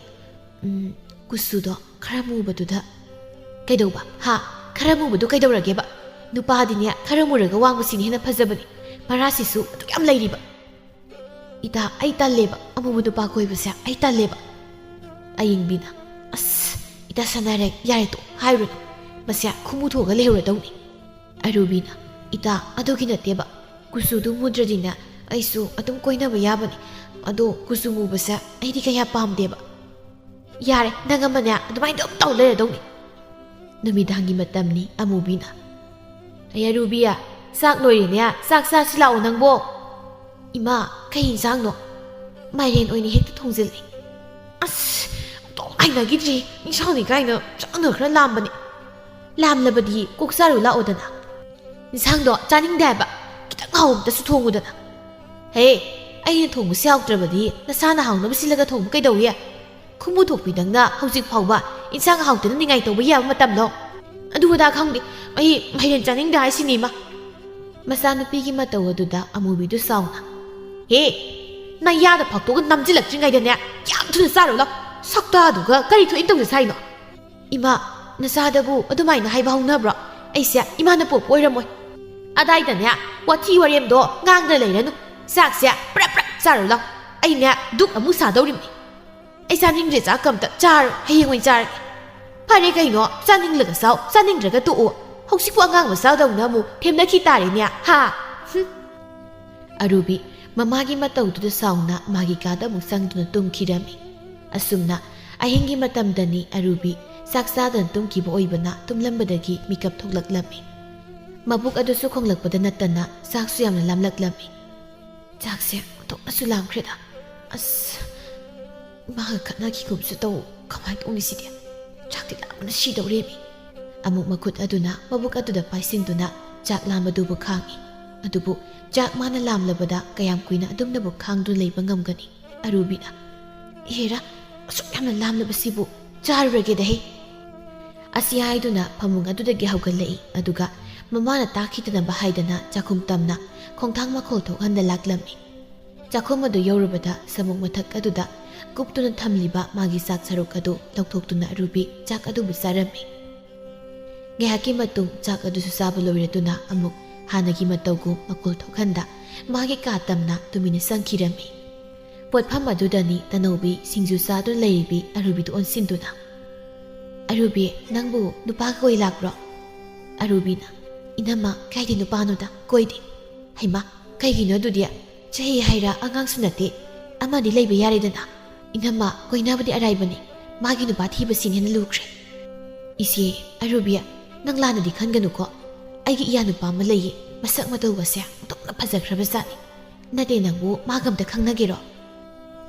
ꯎꯝ, ꯀꯨꯆꯨꯗꯣ ꯈꯔ ꯃꯨꯕꯗꯨꯗ꯫" "ꯀꯩꯗꯧꯕ? ꯍꯥ? ꯈꯔ ꯃꯨꯕꯗꯨ ꯀꯩꯗꯧꯔꯒꯦꯕ? ꯅꯨꯄꯥꯗꯤꯅꯦ ꯈꯔ ꯃꯨꯔꯒ ꯋꯥꯡꯕꯁꯤꯅ ꯍꯦꯟꯅ ꯐꯖꯕꯅꯦ꯫ ꯃꯔꯥꯁꯤꯁꯨ ꯑꯗꯨꯛ ꯌꯥꯝ ꯂꯩꯔꯤꯕ꯫" "ꯏꯇꯥ, ꯑꯩ ꯇꯜꯂꯦꯕ꯫ ꯑꯃꯨꯕ ꯅꯨꯄꯥ ꯀꯣꯏꯕꯁꯦ ꯑꯩ ꯇꯜꯂꯦꯕ꯫" ꯑꯌꯤꯡꯕꯤꯅ, "ꯑꯁ, ꯏꯇꯥ ꯁꯅꯥꯔꯩ, ꯌꯥꯔꯦ ꯇꯣꯛ, ꯍꯥꯏꯔꯨꯅꯨ꯫ ꯃꯁꯦ ꯈꯨꯃꯨ ꯊꯣꯛꯑꯒ ꯂꯩꯍꯧꯔꯗꯧꯅꯤ꯫" ꯑꯔꯨꯕꯤꯅ, "ꯏꯇꯥ, ꯑꯗꯨꯒꯤ ꯅꯠꯇꯦꯕ꯫ ꯀꯨꯆꯨꯗꯨ ꯃꯨꯗ꯭ꯔꯗꯤꯅꯦ ꯑꯩꯁꯨ ꯑꯗꯨꯝ ꯀꯣꯏꯅꯕ ꯌꯥꯕꯅꯤ꯫ ꯑꯗꯣ ꯀꯨꯆꯨ ꯃꯨꯕꯁꯦ ꯑꯩꯗꯤ ꯀꯌꯥ ꯄꯥꯝꯗꯦꯕ꯫" "ꯌꯥꯔꯦ, ꯅꯪ ꯑꯃꯅꯦ ꯑꯗꯨꯃꯥꯏꯅ ꯑꯗꯨꯝ ꯇꯧ ꯂꯩꯔꯗꯧꯅꯤ꯫" ꯅꯨꯃꯤꯗꯥꯡꯒꯤ ꯃꯇꯝꯅꯤ꯫ ꯑꯃꯨꯕꯤꯅ, "ꯑꯩ ꯑꯔꯨꯕꯤ, ꯆꯥꯛ ꯂꯣꯏꯔꯦꯅꯦ, ꯆꯥꯛ ꯆꯥꯁꯤ ꯂꯥꯛꯑꯣ ꯅꯪꯕꯣ꯫" "ꯏꯃꯥ, ꯀꯩ ꯏꯟꯁꯥꯡꯅꯣ?" "ꯃꯥꯏꯔꯦꯟ ꯑꯣꯏꯅ ꯍꯦꯛꯇ ꯊꯣꯡꯖꯤꯜꯂꯦ꯫" "ꯑꯁ, ꯑꯣꯟꯊꯣꯛ ꯍꯩꯅꯈꯤꯗ꯭ꯔꯦ, ꯏꯟꯁꯥꯡꯅꯤ ꯀꯥꯏꯅ ꯆꯥꯛꯅ ꯈꯔ ꯂꯥꯝꯕꯅꯦ꯫" "ꯂꯥꯝꯂꯕꯗꯤ ꯀꯣꯛ ꯆꯥꯔꯨ ꯂꯥꯛꯑꯣꯗꯅ꯫" "ꯏꯟꯁꯥꯡꯗꯣ ꯆꯥꯅꯤꯡꯗꯦ ꯍꯥꯏꯕ, ꯈꯤꯇꯪ ꯍꯥꯎꯕꯗꯁꯨ ꯊꯣꯡꯉꯨꯗꯅ꯫" "ꯍꯦ, ꯑꯩꯅ ꯊꯣꯡꯕꯁꯤ ꯍꯥꯎꯇ꯭ꯔꯕꯗꯤ ꯅꯁꯥꯅ ꯍꯥꯎꯅꯕ ꯁꯤꯜꯂꯒ ꯊꯣꯡꯕ ꯀꯩꯗꯧꯏ? ꯈꯨꯃꯨ ꯊꯣꯛꯄꯤ ꯅꯪꯅ ꯍꯧꯖꯤꯛ ꯐꯥꯎꯕ ꯏꯟꯁꯥꯡ ꯍꯥꯎꯇꯅ ꯅꯤꯡꯉꯥꯏ ꯇꯧꯕ ꯌꯥꯕ ꯃꯇꯝꯂꯣ?" "ꯑꯗꯨ ꯑꯗꯥ ꯈꯪꯗꯦ, ꯑꯩ ꯃꯥꯏꯔꯦꯟ ꯆꯥꯅꯤꯡꯗꯦ ꯍꯥꯏꯁꯤꯅꯤ ꯏꯃꯥ꯫" ꯃꯆꯥꯅꯨꯄꯤꯒꯤ ꯃꯇꯧ ꯑꯗꯨꯗ ꯑꯃꯨꯕꯤꯗꯨ ꯁꯥꯎꯅ, "ꯍꯦ, ꯅꯌꯥꯗ ꯐꯥꯛꯇꯣꯛꯑꯒ ꯅꯝꯁꯤꯜꯂꯛꯇ꯭ꯔꯤꯉꯩꯗꯅꯦ ꯌꯥꯝ ꯊꯨꯅ ꯆꯥꯔꯨ ꯂꯥꯎ꯫ ꯁꯛꯇꯥꯗꯨꯒ ꯀꯔꯤ ꯊꯣꯛꯏꯅ ꯇꯧꯖ ꯁꯥꯏꯅꯣ?" "ꯏꯃꯥ, ꯅꯆꯥꯗꯕꯨ ꯑꯗꯨꯃꯥꯏꯅ ꯍꯥꯏꯕ ꯍꯧꯅꯕ꯭ꯔꯣ? ꯑꯩꯁꯦ ꯏꯃꯥꯅ ꯄꯣꯛꯄ ꯑꯣꯏꯔꯝꯃꯣꯏ꯫" "ꯑꯗꯥꯏꯗꯅꯦ ꯋꯥꯊꯤ ꯋꯥꯔꯦꯝꯗꯣ ꯉꯥꯡꯗ ꯂꯩꯔꯅꯨ꯫ ꯆꯥꯛꯁꯦ ꯄ꯭ꯔꯞ ꯄ꯭ꯔꯞ ꯆꯥꯔꯨ ꯂꯥꯎ꯫ ꯑꯩꯅꯦ ꯗꯨꯛ ꯑꯃꯨꯛ ꯁꯥꯗꯧꯔꯤꯕꯅꯤ꯫" "ꯑꯩ ꯆꯥꯅꯤꯡꯗ꯭ꯔꯦ, ꯆꯥꯛꯀ ꯑꯝꯇ ꯆꯥꯔꯣꯏ, ꯍꯌꯦꯡ ꯑꯣꯏꯅ ꯆꯥꯔꯒꯦ"꯫ "ꯐꯔꯦ ꯀꯩꯅꯣ, ꯆꯥꯅꯤꯡꯂꯒ ꯆꯥꯎ, ꯆꯥꯅꯤꯡꯗ꯭ꯔꯒ ꯇꯣꯛꯎ꯫ ꯍꯧꯖꯤꯛꯄꯨ ꯑꯉꯥꯡ ꯃꯆꯥꯗꯧꯅ ꯑꯃꯨꯛ ꯊꯦꯝꯅꯈꯤ ꯇꯥꯔꯦꯅꯦ, ꯍꯥ?" ꯍꯨꯝ꯫ ꯑꯔꯨꯕꯤ ꯃꯃꯥꯒꯤ ꯃꯇꯧꯗꯨꯗ ꯁꯥꯎꯅ ꯃꯥꯒꯤ ꯀꯥꯗ ꯑꯃꯨꯛ ꯆꯪꯗꯨꯅ ꯇꯨꯝꯈꯤꯔꯝꯃꯤ꯫ ꯑꯁꯨꯝꯅ ꯑꯍꯤꯡꯒꯤ ꯃꯇꯝꯗꯅꯤ ꯑꯔꯨꯕꯤ ꯆꯥꯛ ꯆꯥꯗꯅ ꯇꯨꯝꯈꯤꯕ ꯑꯣꯏꯕꯅ ꯇꯨꯝꯂꯝꯕꯗꯒꯤ ꯃꯤꯀꯞ ꯊꯣꯛꯂꯛꯂꯝꯃꯤ꯫ ꯃꯕꯨꯛ ꯑꯗꯨꯁꯨ ꯈꯣꯡꯂꯛꯄꯗ ꯅꯠꯇꯅ ꯆꯥꯛꯁꯨ ꯌꯥꯝꯅ ꯂꯥꯝꯂꯛꯂꯝꯃꯤ꯫ "ꯆꯥꯛꯁꯦ ꯑꯣꯟꯊꯣꯛꯅꯁꯨ ꯂꯥꯝꯈ꯭ꯔꯦꯗ꯫ ꯑꯁ, ꯏꯃꯥꯒ ꯈꯠꯅꯈꯤꯒꯨꯝꯁꯨ ꯇꯧ꯫ ꯀꯃꯥꯏꯅ ꯇꯧꯅꯤ ꯁꯤꯗꯤ? ꯆꯥꯛꯇꯤ ꯂꯥꯝꯕꯅ ꯁꯤꯗꯧꯔꯦꯃꯤ"꯫ ꯑꯃꯨꯛ ꯃꯈꯨꯠ ꯑꯗꯨꯅ ꯃꯕꯨꯛ ꯑꯗꯨꯗ ꯄꯥꯏꯁꯤꯟꯗꯨꯅ ꯆꯥꯛ ꯂꯥꯝꯕꯗꯨꯕꯨ ꯈꯥꯡꯏ꯫ ꯑꯗꯨꯕꯨ ꯆꯥꯛ ꯃꯥꯅ ꯂꯥꯝꯂꯕꯗ ꯀꯌꯥꯝ ꯀꯨꯏꯅ ꯑꯗꯨꯝꯅꯕꯨ ꯈꯥꯡꯗꯨꯅ ꯂꯩꯕ ꯉꯝꯒꯅꯤ? ꯑꯔꯨꯕꯤꯅ, "ꯍꯦꯔꯥ, ꯑꯁꯨꯛ ꯌꯥꯝꯅ ꯂꯥꯝꯂꯕꯁꯤꯕꯨ ꯆꯥꯔꯨꯔꯒꯦꯗ ꯍꯦ"꯫ ꯑꯁꯤ ꯍꯥꯏꯗꯨꯅ ꯐꯃꯨꯡ ꯑꯗꯨꯗꯒꯤ ꯍꯧꯒꯠꯂꯛꯏ꯫ ꯑꯗꯨꯒ ꯃꯃꯥꯅ ꯇꯥꯈꯤꯗꯅꯕ ꯍꯥꯏꯗꯅ ꯆꯥꯛꯈꯨꯝ ꯇꯝꯅ ꯈꯣꯡꯊꯥꯡ ꯃꯈꯣꯜ ꯊꯣꯛꯍꯟꯗ ꯂꯥꯛꯂꯝꯃꯤ꯫ ꯆꯥꯛꯈꯨꯝ ꯑꯗꯨ ꯌꯧꯔꯨꯕꯗ ꯁꯥꯃꯨꯛ ꯃꯊꯛ ꯑꯗꯨꯗ ꯀꯨꯞꯇꯨꯅ ꯊꯝꯂꯤꯕ ꯃꯥꯒꯤ ꯆꯥꯛ ꯁꯔꯨꯛ ꯑꯗꯨ ꯂꯧꯊꯣꯛꯇꯨꯅ ꯑꯔꯨꯕꯤ ꯆꯥꯛ ꯑꯗꯨꯕꯨ ꯆꯥꯔꯝꯃꯤ꯫ ꯉꯥꯏꯍꯥꯛꯀꯤ ꯃꯇꯨꯡ ꯆꯥꯛ ꯑꯗꯨꯁꯨ ꯆꯥꯕ ꯂꯣꯏꯔꯗꯨꯅ ꯑꯃꯨꯛ ꯍꯥꯟꯅꯒꯤ ꯃꯇꯧꯒꯨꯝ ꯃꯈꯣꯜ ꯊꯣꯛꯍꯟꯗ ꯃꯥꯒꯤ ꯀꯥ ꯇꯝꯅ ꯇꯨꯃꯤꯟꯅ ꯆꯪꯈꯤꯔꯝꯃꯤ꯫ ꯄꯣꯠꯐꯝ ꯑꯗꯨꯗꯅꯤ ꯇꯅꯧꯕꯤ ꯁꯤꯡꯖꯨ ꯆꯥꯗꯨꯅ ꯂꯩꯔꯤꯕꯤ ꯑꯔꯨꯕꯤꯗꯨ ꯑꯣꯟꯁꯤꯟꯗꯨꯅ, "ꯑꯔꯨꯕꯤ, ꯅꯪꯕꯨ ꯅꯨꯄꯥꯒ ꯀꯣꯏ ꯂꯥꯛꯄ꯭ꯔꯣ?" ꯑꯔꯨꯕꯤꯅ, "ꯏꯅꯝꯃ, ꯀꯥꯏꯗꯩ ꯅꯨꯄꯥꯅꯣꯗ, ꯀꯣꯏꯗꯦ"꯫ "ꯍꯩꯃꯥ, ꯀꯩꯒꯤꯅꯣ ꯑꯗꯨꯗꯤ? ꯆꯍꯤ ꯍꯥꯏꯔ ꯑꯉꯥꯡꯁꯨ ꯅꯠꯇꯦ, ꯑꯃꯗꯤ ꯂꯩꯕ ꯌꯥꯔꯦꯗꯅ꯫ ꯏꯅꯝꯃ, ꯀꯣꯏꯅꯕꯗꯤ ꯑꯔꯥꯏꯕꯅꯤ, ꯃꯥꯒꯤ ꯅꯨꯄꯥ ꯊꯤꯕꯁꯤꯅ ꯍꯦꯟꯅ ꯂꯨꯈ꯭ꯔꯦ"꯫ "ꯏꯆꯦ ꯑꯔꯨꯕꯤ, ꯅꯪ ꯂꯥꯟꯅꯗꯤ ꯈꯟꯒꯅꯨꯀꯣ꯫ ꯑꯩꯒꯤ ꯏꯌꯥ ꯅꯨꯄꯥ ꯑꯃ ꯂꯩꯌꯦ, ꯃꯁꯛ ꯃꯇꯧꯒꯁꯦ ꯑꯣꯟꯊꯣꯛꯅ ꯐꯖꯈ꯭ꯔꯕꯖꯥꯠꯅꯤ꯫ ꯅꯠꯇꯦ, ꯅꯪꯕꯨ ꯃꯥꯒ ꯑꯝꯇ ꯈꯪꯅꯒꯦꯔꯣ?"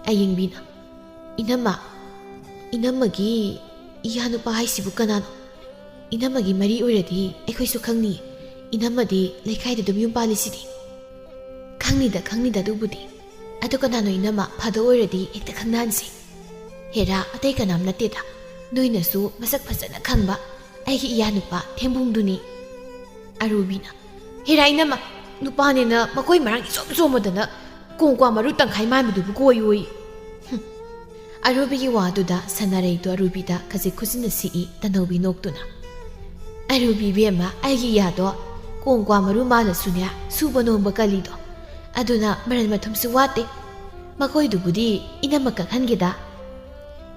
ꯑꯌꯤꯡꯕꯤꯅ, "ꯏꯅꯝꯃ, ꯏꯅꯝꯃꯒꯤ ꯏꯌꯥ ꯅꯨꯄꯥ ꯍꯥꯏꯁꯤꯕꯨ ꯀꯅꯥꯅꯣ? ꯏꯅꯝꯃꯒꯤ ꯃꯔꯤ ꯑꯣꯏꯔꯗꯤ ꯑꯩꯈꯣꯏꯁꯨ ꯈꯪꯅꯤ꯫ ꯏꯅꯝꯃꯗꯤ ꯂꯩꯀꯥꯏꯗ ꯑꯗꯨꯝ ꯌꯨꯝ ꯄꯥꯜꯂꯤꯁꯤꯗꯤ"꯫ "ꯈꯪꯅꯤꯗ, ꯈꯪꯅꯤꯗ ꯑꯗꯨꯕꯨꯗꯤ꯫ ꯑꯗꯣ ꯀꯅꯥꯅꯣ ꯏꯅꯝꯃ? ꯐꯥꯗꯧ ꯑꯣꯏꯔꯗꯤ ꯍꯦꯛꯇ ꯈꯪꯅꯍꯟꯁꯤ"꯫ "ꯍꯦꯔꯥ, ꯑꯇꯩ ꯀꯅꯥꯝ ꯅꯠꯇꯦꯗ, ꯅꯣꯏꯅꯁꯨ ꯃꯁꯛ ꯐꯖꯅ ꯈꯪꯕ ꯑꯩꯒꯤ ꯏꯌꯥ ꯅꯨꯄꯥ ꯊꯦꯝꯕꯨꯡꯗꯨꯅꯤ"꯫ ꯑꯔꯨꯕꯤꯅ, "ꯍꯦꯔꯥ ꯏꯅꯝꯃ, ꯅꯨꯄꯥꯅꯦꯅ ꯃꯈꯣꯏ ꯃꯔꯥꯡ ꯏꯆꯣꯝ ꯆꯣꯝꯃꯗꯅ ꯀꯣꯡꯀ꯭ꯋꯥ ꯃꯔꯨ ꯇꯪꯈꯥꯏ ꯃꯥꯟꯕꯗꯨꯕꯨ ꯀꯣꯏꯌꯣꯌꯦ"꯫ ꯍꯨꯝ꯫ ꯑꯔꯨꯕꯤꯒꯤ ꯋꯥꯗꯨꯗ ꯁꯅꯥꯔꯩꯗꯣ ꯑꯔꯨꯕꯤꯗ ꯈꯖꯤꯛ ꯈꯨꯖꯤꯟꯅ ꯁꯤꯛꯏ ꯇꯅꯧꯕꯤ ꯅꯣꯛꯇꯨꯅ꯫ "ꯑꯔꯨꯕꯤ ꯏꯕꯦꯝꯃ, ꯑꯩꯒꯤ ꯏꯌꯥꯗꯣ ꯀꯣꯡꯀ꯭ꯋꯥ ꯃꯔꯨ ꯃꯥꯜꯂꯁꯨꯅꯦ, ꯁꯨꯕ ꯅꯣꯝꯕ ꯀꯜꯂꯤꯗꯣ꯫ ꯑꯗꯨꯅ ꯃꯔꯟ ꯃꯊꯨꯝꯁꯨ ꯋꯥꯠꯇꯦ꯫ ꯃꯈꯣꯏꯗꯨꯕꯨꯗꯤ ꯏꯅꯝꯃ ꯀꯛꯍꯟꯒꯦꯗ"꯫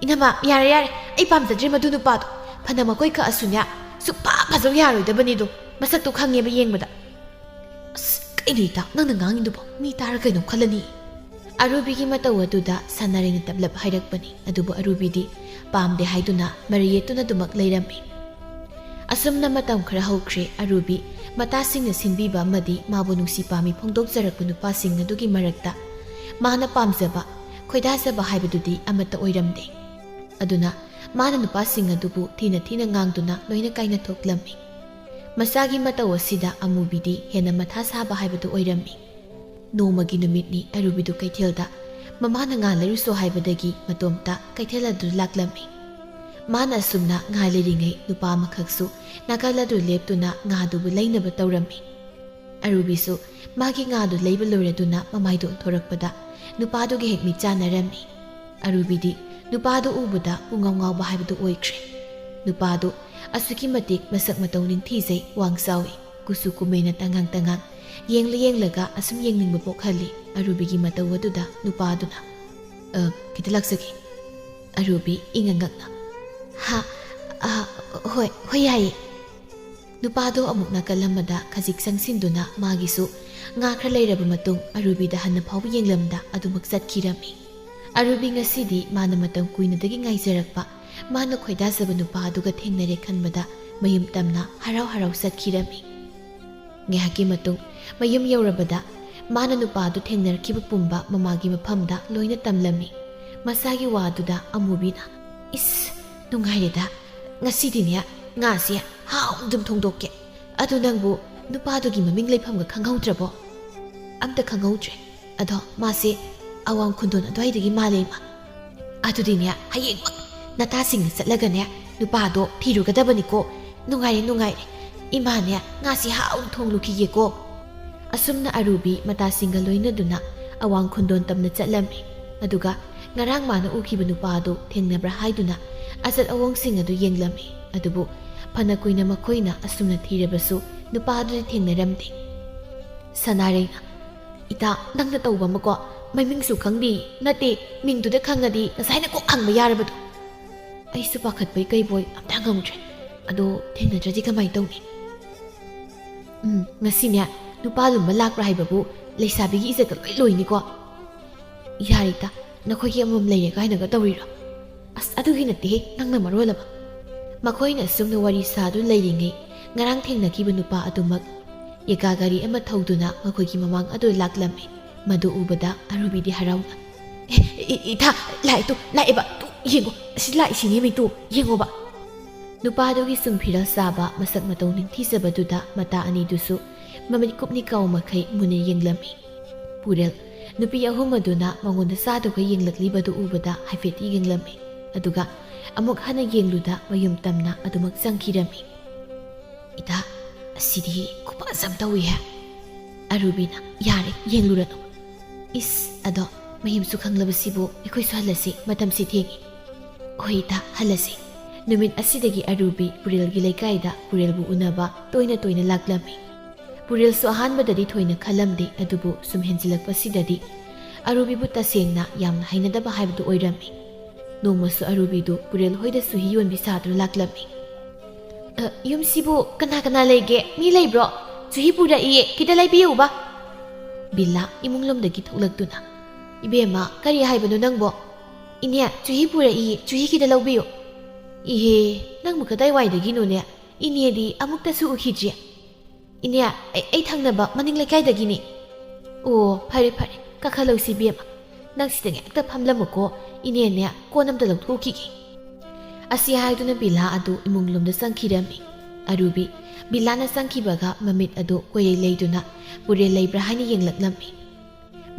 "ꯏꯅꯝꯃ, ꯌꯥꯔꯦ, ꯌꯥꯔꯦ, ꯑꯩ ꯄꯥꯝꯖꯗ꯭ꯔꯦ ꯃꯗꯨ ꯅꯨꯄꯥꯗꯣ꯫ ꯐꯅ ꯃꯈꯣꯏ ꯀꯛꯑꯁꯨꯅꯦ, ꯁꯨꯛꯐ ꯐꯖꯧ ꯌꯥꯔꯣꯏꯗꯕꯅꯤꯗꯣ, ꯃꯁꯛꯇꯣ ꯈꯪꯉꯦꯕ ꯌꯦꯡꯕꯗ꯫ ꯑꯁ, ꯀꯩꯅꯣ ꯏꯇꯥ, ꯅꯪꯅ ꯉꯥꯡꯉꯤꯗꯨꯕꯣ? ꯃꯤ ꯇꯥꯔ ꯀꯩꯅꯣ ꯈꯜꯂꯅꯤ?" ꯑꯔꯨꯕꯤꯒꯤ ꯃꯇꯧ ꯑꯗꯨꯗ ꯁꯅꯥꯔꯩꯅ ꯇꯞꯂꯞ ꯍꯥꯏꯔꯛꯄꯅꯤ, ꯑꯗꯨꯕꯨ ꯑꯔꯨꯕꯤꯗꯤ ꯄꯥꯝꯗꯦ ꯍꯥꯏꯗꯨꯅ ꯃꯔꯩ ꯌꯦꯠꯇꯨꯅ ꯑꯗꯨꯃꯛ ꯂꯩꯔꯝꯃꯤ꯫ ꯑꯁꯨꯝꯅ ꯃꯇꯝ ꯈꯔ ꯍꯧꯈ꯭ꯔꯦ꯫ ꯑꯔꯨꯕꯤ ꯃꯇꯥꯁꯤꯡꯅ ꯁꯤꯟꯕꯤꯕ ꯑꯃꯗꯤ ꯃꯥꯕꯨ ꯅꯨꯡꯁꯤ ꯄꯥꯝꯃꯤ ꯐꯣꯡꯗꯣꯛꯆꯔꯛꯄ ꯅꯨꯄꯥꯁꯤꯡ ꯑꯗꯨꯒꯤ ꯃꯔꯛꯇ ꯃꯥꯅ ꯄꯥꯝꯖꯕ, ꯈꯣꯏꯗꯥꯖꯕ ꯍꯥꯏꯕꯗꯨꯗꯤ ꯑꯃꯠꯇ ꯑꯣꯏꯔꯝꯗꯦ꯫ ꯑꯗꯨꯅ ꯃꯥꯅ ꯅꯨꯄꯥꯁꯤꯡ ꯑꯗꯨꯕꯨ ꯊꯤꯅ ꯊꯤꯅ ꯉꯥꯡꯗꯨꯅ ꯂꯣꯏꯅ ꯀꯥꯏꯅ ꯊꯣꯛꯂꯝꯃꯤ꯫ ꯃꯆꯥꯒꯤ ꯃꯇꯧ ꯑꯁꯤꯗ ꯑꯃꯨꯕꯤꯗꯤ ꯍꯦꯟꯅ ꯃꯊꯥ ꯁꯥꯕ ꯍꯥꯏꯕꯗꯨ ꯑꯣꯏꯔꯝꯃꯤ꯫ ꯅꯣꯡꯃꯒꯤ ꯅꯨꯃꯤꯠꯅꯤ꯫ ꯑꯔꯨꯕꯤꯗꯨ ꯀꯩꯊꯦꯜꯗ ꯃꯃꯥꯅ ꯉꯥ ꯂꯩꯔꯨꯁꯣ ꯍꯥꯏꯕꯗꯒꯤ ꯃꯇꯣꯝꯇ ꯀꯩꯊꯦꯜ ꯑꯗꯨ ꯂꯥꯛꯂꯝꯃꯤ꯫ ꯃꯥꯅ ꯑꯁꯨꯝꯅ ꯉꯥ ꯂꯩꯔꯤꯉꯩ ꯅꯨꯄꯥ ꯑꯃꯈꯛꯁꯨ ꯅꯥꯀꯜ ꯑꯗꯨ ꯂꯦꯞꯇꯨꯅ ꯉꯥꯗꯨꯕꯨ ꯂꯩꯅꯕ ꯇꯧꯔꯝꯃꯤ꯫ ꯑꯔꯨꯕꯤꯁꯨ ꯃꯥꯒꯤ ꯉꯥꯗꯨ ꯂꯩꯕ ꯂꯣꯏꯔꯗꯨꯅ ꯃꯃꯥꯏꯗꯨ ꯑꯣꯟꯊꯣꯔꯛꯄꯗ ꯅꯨꯄꯥꯗꯨꯒ ꯍꯦꯛ ꯃꯤꯠ ꯆꯥꯟꯅꯔꯝꯃꯤ꯫ ꯑꯔꯨꯕꯤꯗꯤ ꯅꯨꯄꯥꯗꯨ ꯎꯕꯗ ꯄꯨꯡꯉꯥꯎ ꯉꯥꯎꯕ ꯍꯥꯏꯕꯗꯨ ꯑꯣꯏꯈ꯭ꯔꯦ꯫ ꯅꯨꯄꯥꯗꯨ ꯑꯁꯨꯛꯀꯤ ꯃꯇꯤꯛ ꯃꯁꯛ ꯃꯇꯧ ꯅꯤꯡꯊꯤꯖꯩ, ꯋꯥꯡ ꯆꯥꯎꯏ, ꯀꯨꯆꯨ ꯀꯨꯃꯦꯟꯅ ꯇꯉꯥꯡ ꯇꯉꯥꯡ, ꯌꯦꯡꯂ ꯌꯦꯡꯂꯒ ꯑꯁꯨꯝ ꯌꯦꯡꯅꯤꯡꯕ ꯄꯣꯛꯍꯜꯂꯤ꯫ ꯑꯔꯨꯕꯤꯒꯤ ꯃꯇꯧ ꯑꯗꯨꯗ ꯅꯨꯄꯥꯗꯨꯅ, "ꯑ, ꯈꯤꯇ ꯂꯥꯛꯆꯒꯦ꯫" ꯑꯔꯨꯕꯤ ꯏꯉꯛ ꯉꯛꯅ, "ꯍꯥ? ꯑ, ꯍꯣꯏ, ꯍꯣꯏ, ꯌꯥꯏꯌꯦ꯫" ꯅꯨꯄꯥꯗꯣ ꯑꯃꯨꯛ ꯅꯥꯀꯜ ꯑꯃꯗ ꯈꯖꯤꯛ ꯆꯪꯁꯤꯟꯗꯨꯅ ꯃꯥꯒꯤꯁꯨ ꯉꯥ ꯈꯔ ꯂꯩꯔꯕ ꯃꯇꯨꯡ ꯑꯔꯨꯕꯤꯗ ꯍꯟꯅ ꯐꯥꯎꯕ ꯌꯦꯡꯂꯝꯗ ꯑꯗꯨꯃꯛ ꯆꯠꯈꯤꯔꯝꯃꯤ꯫ ꯑꯔꯨꯕꯤ ꯉꯁꯤꯗꯤ ꯃꯥꯅ ꯃꯇꯝ ꯀꯨꯏꯅꯗꯒꯤ ꯉꯥꯏꯖꯔꯛꯄ, ꯃꯥꯅ ꯈꯣꯏꯗꯥꯖꯕ ꯅꯨꯄꯥ ꯑꯗꯨꯒ ꯊꯦꯡꯅꯔꯦ ꯈꯟꯕꯗ ꯃꯌꯨꯝ ꯇꯝꯅ ꯍꯔꯥꯎ ꯍꯔꯥꯎ ꯆꯠꯈꯤꯔꯝꯃꯤ꯫ ꯉꯥꯏꯍꯥꯛꯀꯤ ꯃꯇꯨꯡ ꯃꯌꯨꯝ ꯌꯧꯔꯕꯗ ꯃꯥꯅ ꯅꯨꯄꯥ ꯑꯗꯨ ꯊꯦꯡꯅꯔꯛꯈꯤꯕ ꯄꯨꯝꯕ ꯃꯃꯥꯒꯤ ꯃꯐꯝꯗ ꯂꯣꯏꯅ ꯇꯝꯂꯝꯃꯤ꯫ ꯃꯆꯥꯒꯤ ꯋꯥꯗꯨꯗ ꯑꯃꯨꯕꯤꯅ, "ꯏꯁ, ꯅꯨꯡꯉꯥꯏꯔꯦꯗ, ꯉꯁꯤꯗꯤꯅꯦ ꯉꯥꯁꯦ ꯍꯥꯎꯅ ꯑꯗꯨꯝ ꯊꯣꯡꯗꯣꯛꯀꯦ꯫ ꯑꯗꯨ ꯅꯪꯕꯨ ꯅꯨꯄꯥꯗꯨꯒꯤ ꯃꯃꯤꯡ ꯂꯩꯐꯝꯒ ꯈꯪꯍꯧꯗ꯭ꯔꯕꯣ?" "ꯑꯝꯇ ꯈꯪꯍꯧꯗ꯭ꯔꯦ꯫ ꯑꯗꯣ ꯃꯥꯁꯦ ꯑꯋꯥꯡ ꯈꯨꯟꯗꯣꯟ ꯑꯗꯨꯋꯥꯏꯗꯒꯤ ꯃꯥꯜꯂꯦ, ꯏꯃꯥ꯫" "ꯑꯗꯨꯗꯤꯅꯦ, ꯍꯌꯦꯡꯃꯛ ꯅꯇꯥꯁꯤꯡꯅ ꯆꯠꯂꯒꯅꯦ, ꯅꯨꯄꯥꯗꯣ ꯊꯤꯔꯨꯒꯗꯕꯅꯤꯀꯣ꯫ ꯅꯨꯡꯉꯥꯏꯔꯦ, ꯅꯨꯡꯉꯥꯏꯔꯦ꯫ ꯏꯃꯥꯅꯦ ꯉꯥꯁꯤ ꯍꯥꯎꯅ ꯊꯣꯡꯂꯨꯈꯤꯒꯦꯀꯣ꯫" ꯑꯁꯨꯝꯅ ꯑꯔꯨꯕꯤ ꯃꯇꯥꯁꯤꯡꯒ ꯂꯣꯏꯅꯗꯨꯅ ꯑꯋꯥꯡ ꯈꯨꯟꯗꯣꯟ ꯇꯝꯅ ꯆꯠꯂꯝꯃꯤ꯫ ꯑꯗꯨꯒ ꯉꯔꯥꯡ ꯃꯥꯅ ꯎꯈꯤꯕ ꯅꯨꯄꯥ ꯑꯗꯨ ꯊꯦꯡꯅꯕ꯭ꯔꯥ ꯍꯥꯏꯗꯨꯅ ꯑꯆꯠ ꯑꯋꯣꯡꯁꯤꯡ ꯑꯗꯨ ꯌꯦꯡꯂꯝꯃꯤ꯫ ꯑꯗꯨꯕꯨ ꯐꯅ ꯀꯨꯏꯅ ꯃꯈꯣꯏꯅ ꯑꯁꯨꯝꯅ ꯊꯤꯔꯕꯁꯨ ꯅꯨꯄꯥ ꯑꯗꯨꯗꯤ ꯊꯦꯡꯅꯔꯝꯗꯦ꯫ ꯁꯅꯥꯔꯩꯅ, "ꯏꯇꯥ, ꯅꯪꯅ ꯇꯧꯕ ꯑꯃꯀꯣ, ꯃꯃꯤꯡꯁꯨ ꯈꯪꯗꯦ꯫ ꯅꯠꯇꯦ, ꯃꯤꯡꯗꯨꯗ ꯈꯪꯉꯗꯤ ꯉꯁꯥꯏꯅ ꯀꯣꯛ ꯍꯪꯕ ꯌꯥꯔꯕꯗꯣ꯫ ꯑꯩꯁꯨ ꯄꯥꯈꯠꯄꯩ ꯀꯩꯕꯣꯏ ꯑꯝꯇ ꯉꯝꯗ꯭ꯔꯦ꯫ ꯑꯗꯣ ꯊꯦꯡꯅꯗ꯭ꯔꯗꯤ ꯀꯃꯥꯏꯅ ꯇꯧꯅꯤ? ꯎꯝ, ꯉꯁꯤꯅꯦ, ꯅꯨꯄꯥ ꯂꯨꯝꯕ ꯂꯥꯛꯄ꯭ꯔꯥ ꯍꯥꯏꯕꯕꯨ ꯂꯩꯁꯥꯕꯤꯒꯤ ꯏꯖꯠꯀ ꯂꯣꯏ ꯂꯣꯏꯅꯤꯀꯣ꯫ ꯌꯥꯔꯦꯗ, ꯅꯈꯣꯏꯒꯤ ꯑꯃꯃꯝ ꯂꯩꯔꯦ ꯀꯥꯏꯅꯒ ꯇꯧꯔꯤꯔꯣ? ꯑꯁ, ꯑꯗꯨꯒꯤ ꯅꯠꯇꯦꯍꯦ, ꯅꯪꯅ ꯃꯔꯣꯜ ꯑꯃ꯫ ꯃꯈꯣꯏꯅ ꯑꯁꯨꯝꯅ ꯋꯥꯔꯤ ꯁꯥꯗꯨꯅ ꯂꯩꯔꯤꯉꯩ, ꯉꯔꯥꯡ ꯊꯦꯡꯅꯈꯤꯕ ꯅꯨꯄꯥ ꯑꯗꯨꯃꯛ ꯌꯦꯀꯥ ꯒꯥꯔꯤ ꯑꯃ ꯊꯧꯗꯨꯅ ꯃꯈꯣꯏꯒꯤ ꯃꯃꯥꯡ ꯑꯗꯨ ꯂꯥꯛꯂꯝꯃꯤ꯫ ꯃꯗꯨ ꯎꯕꯗ ꯑꯔꯨꯕꯤꯗꯤ ꯍꯔꯥꯎꯅ, "ꯑꯦ, ꯏ-, ꯏꯊꯥ, ꯂꯥꯛꯑꯦ ꯇꯨ, ꯂꯥꯛꯑꯦꯕ, ꯇꯨ, ꯌꯦꯡꯉꯣ, ꯑꯁꯤ ꯂꯥꯛꯏꯁꯤꯅꯦ ꯃꯤ ꯇꯨ, ꯌꯦꯡꯉꯣꯕ꯫" ꯅꯨꯄꯥꯗꯨꯒꯤ ꯁꯨꯝ ꯐꯤꯔꯥꯜ ꯆꯥꯕ ꯃꯁꯛ ꯃꯇꯧ ꯅꯤꯡꯊꯤꯖꯕꯗꯨꯗ ꯃꯇꯥ ꯑꯅꯤꯗꯨꯁꯨ ꯃꯃꯤꯠ ꯀꯨꯞꯅꯤ ꯀꯥꯎ ꯃꯈꯩ ꯃꯨꯟꯅ ꯌꯦꯡꯂꯝꯃꯤ꯫ ꯄꯨꯔꯦꯜ, ꯅꯨꯄꯤ ꯑꯍꯨꯝ ꯑꯗꯨꯅ ꯃꯉꯣꯟꯗ ꯆꯥꯗꯨꯒ ꯌꯦꯡꯂꯛꯂꯤꯕꯗꯨ ꯎꯕꯗ ꯍꯥꯏꯐꯦꯠ ꯌꯦꯡꯂꯝꯃꯤ꯫ ꯑꯗꯨꯒ ꯑꯃꯨꯛ ꯍꯟꯅ ꯌꯦꯡꯂꯨꯗ ꯃꯌꯨꯝ ꯇꯝꯅ ꯑꯗꯨꯃꯛ ꯆꯪꯈꯤꯔꯝꯃꯤ꯫ "ꯏꯇꯥ, ꯑꯁꯤꯗꯤ ꯈꯨꯐꯖ ꯑꯃ ꯇꯧꯏꯍꯦ꯫" ꯑꯔꯨꯕꯤꯅ, "ꯌꯥꯔꯦ, ꯌꯦꯡꯂꯨꯔꯅꯨ꯫" "ꯏꯁ, ꯑꯗꯣ ꯃꯌꯨꯝꯁꯨ ꯈꯪꯂꯕꯁꯤꯕꯨ ꯑꯩꯈꯣꯏꯁꯨ ꯍꯜꯂꯁꯤ, ꯃꯇꯝꯁꯤ ꯊꯦꯡꯉꯤ꯫" "ꯍꯣꯏ ꯏꯇꯥ, ꯍꯜꯂꯁꯤ꯫" ꯅꯨꯃꯤꯠ ꯑꯁꯤꯗꯒꯤ ꯑꯔꯨꯕꯤ ꯄꯨꯔꯦꯜꯒꯤ ꯂꯩꯀꯥꯏꯗ ꯄꯨꯔꯦꯜꯕꯨ ꯎꯅꯕ ꯇꯣꯏꯅ ꯇꯣꯏꯅ ꯂꯥꯛꯂꯝꯃꯤ꯫ ꯄꯨꯔꯦꯜꯁꯨ ꯑꯍꯥꯟꯕꯗꯗꯤ ꯊꯣꯏꯅ ꯈꯜꯂꯝꯗꯦ, ꯑꯗꯨꯕꯨ ꯁꯨꯝ ꯍꯦꯟꯖꯤꯜꯂꯛꯄꯁꯤꯗꯗꯤ ꯑꯔꯨꯕꯤꯕꯨ ꯇꯁꯦꯡꯅ ꯌꯥꯝꯅ ꯍꯩꯅꯗꯕ ꯍꯥꯏꯕꯗꯨ ꯑꯣꯏꯔꯝꯃꯤ꯫ ꯅꯣꯡꯃꯁꯨ ꯑꯔꯨꯕꯤꯗꯨ ꯄꯨꯔꯦꯜ ꯍꯣꯏꯗ ꯆꯨꯍꯤ ꯌꯣꯟꯕꯤ ꯁꯥꯗꯨꯅ ꯂꯥꯛꯂꯝꯃꯤ꯫ "ꯑ, ꯌꯨꯝꯁꯤꯕꯨ ꯀꯅꯥ ꯀꯅꯥ ꯂꯩꯒꯦ? ꯃꯤ ꯂꯩꯕ꯭ꯔꯣ? ꯆꯨꯍꯤ ꯄꯨꯔꯛꯏꯌꯦ, ꯈꯤꯇ ꯂꯩꯕꯤꯌꯨꯕ꯫" ꯕꯤꯂꯥ ꯏꯃꯨꯡ ꯂꯣꯝꯗꯒꯤ ꯊꯣꯛꯂꯛꯇꯨꯅ, "ꯏꯕꯦꯝꯃ, ꯀꯔꯤ ꯍꯥꯏꯕꯅꯣ ꯅꯪꯕꯣ?" "ꯏꯅꯦ, ꯆꯨꯍꯤ ꯄꯨꯔꯛꯏꯌꯦ, ꯆꯨꯍꯤ ꯈꯤꯇ ꯂꯧꯕꯤꯌꯨ꯫" "ꯏꯍꯦ, ꯅꯪꯕꯨ ꯀꯗꯥꯏꯋꯥꯏꯗꯒꯤꯅꯣꯅꯦ? ꯏꯅꯦꯗꯤ ꯑꯃꯨꯛꯇꯁꯨ ꯎꯈꯤꯗ꯭ꯔꯤ꯫" "ꯏꯅꯦ, ꯑꯩ, ꯑꯩ ꯊꯪꯅꯕ ꯃꯅꯤꯡ ꯂꯩꯀꯥꯏꯗꯒꯤꯅꯤ꯫" "ꯑꯣ, ꯐꯔꯦ, ꯐꯔꯦ, ꯀꯥꯈꯠꯂꯧꯁꯤ ꯏꯕꯦꯝꯃ꯫ ꯅꯪ ꯁꯤꯗ ꯉꯥꯛꯇ ꯐꯝꯂꯝꯃꯨꯀꯣ, ꯏꯅꯦꯅꯦ ꯀꯣꯟ ꯑꯝꯇ ꯂꯧꯊꯣꯛꯈꯤꯒꯦ꯫" ꯑꯁꯤ ꯍꯥꯏꯗꯨꯅ ꯕꯤꯂꯥ ꯑꯗꯨ ꯏꯃꯨꯡ ꯂꯣꯝꯗ ꯆꯪꯈꯤꯔꯝꯃꯤ꯫ ꯑꯔꯨꯕꯤ, ꯕꯤꯂꯥꯅ ꯆꯪꯈꯤꯕꯒ ꯃꯃꯤꯠ ꯑꯗꯨ ꯀꯣꯏꯔꯩ ꯂꯩꯗꯨꯅ ꯄꯨꯔꯦꯜ ꯂꯩꯕ꯭ꯔꯥ ꯍꯥꯏꯅ ꯌꯦꯡꯂꯛꯂꯝꯃꯤ꯫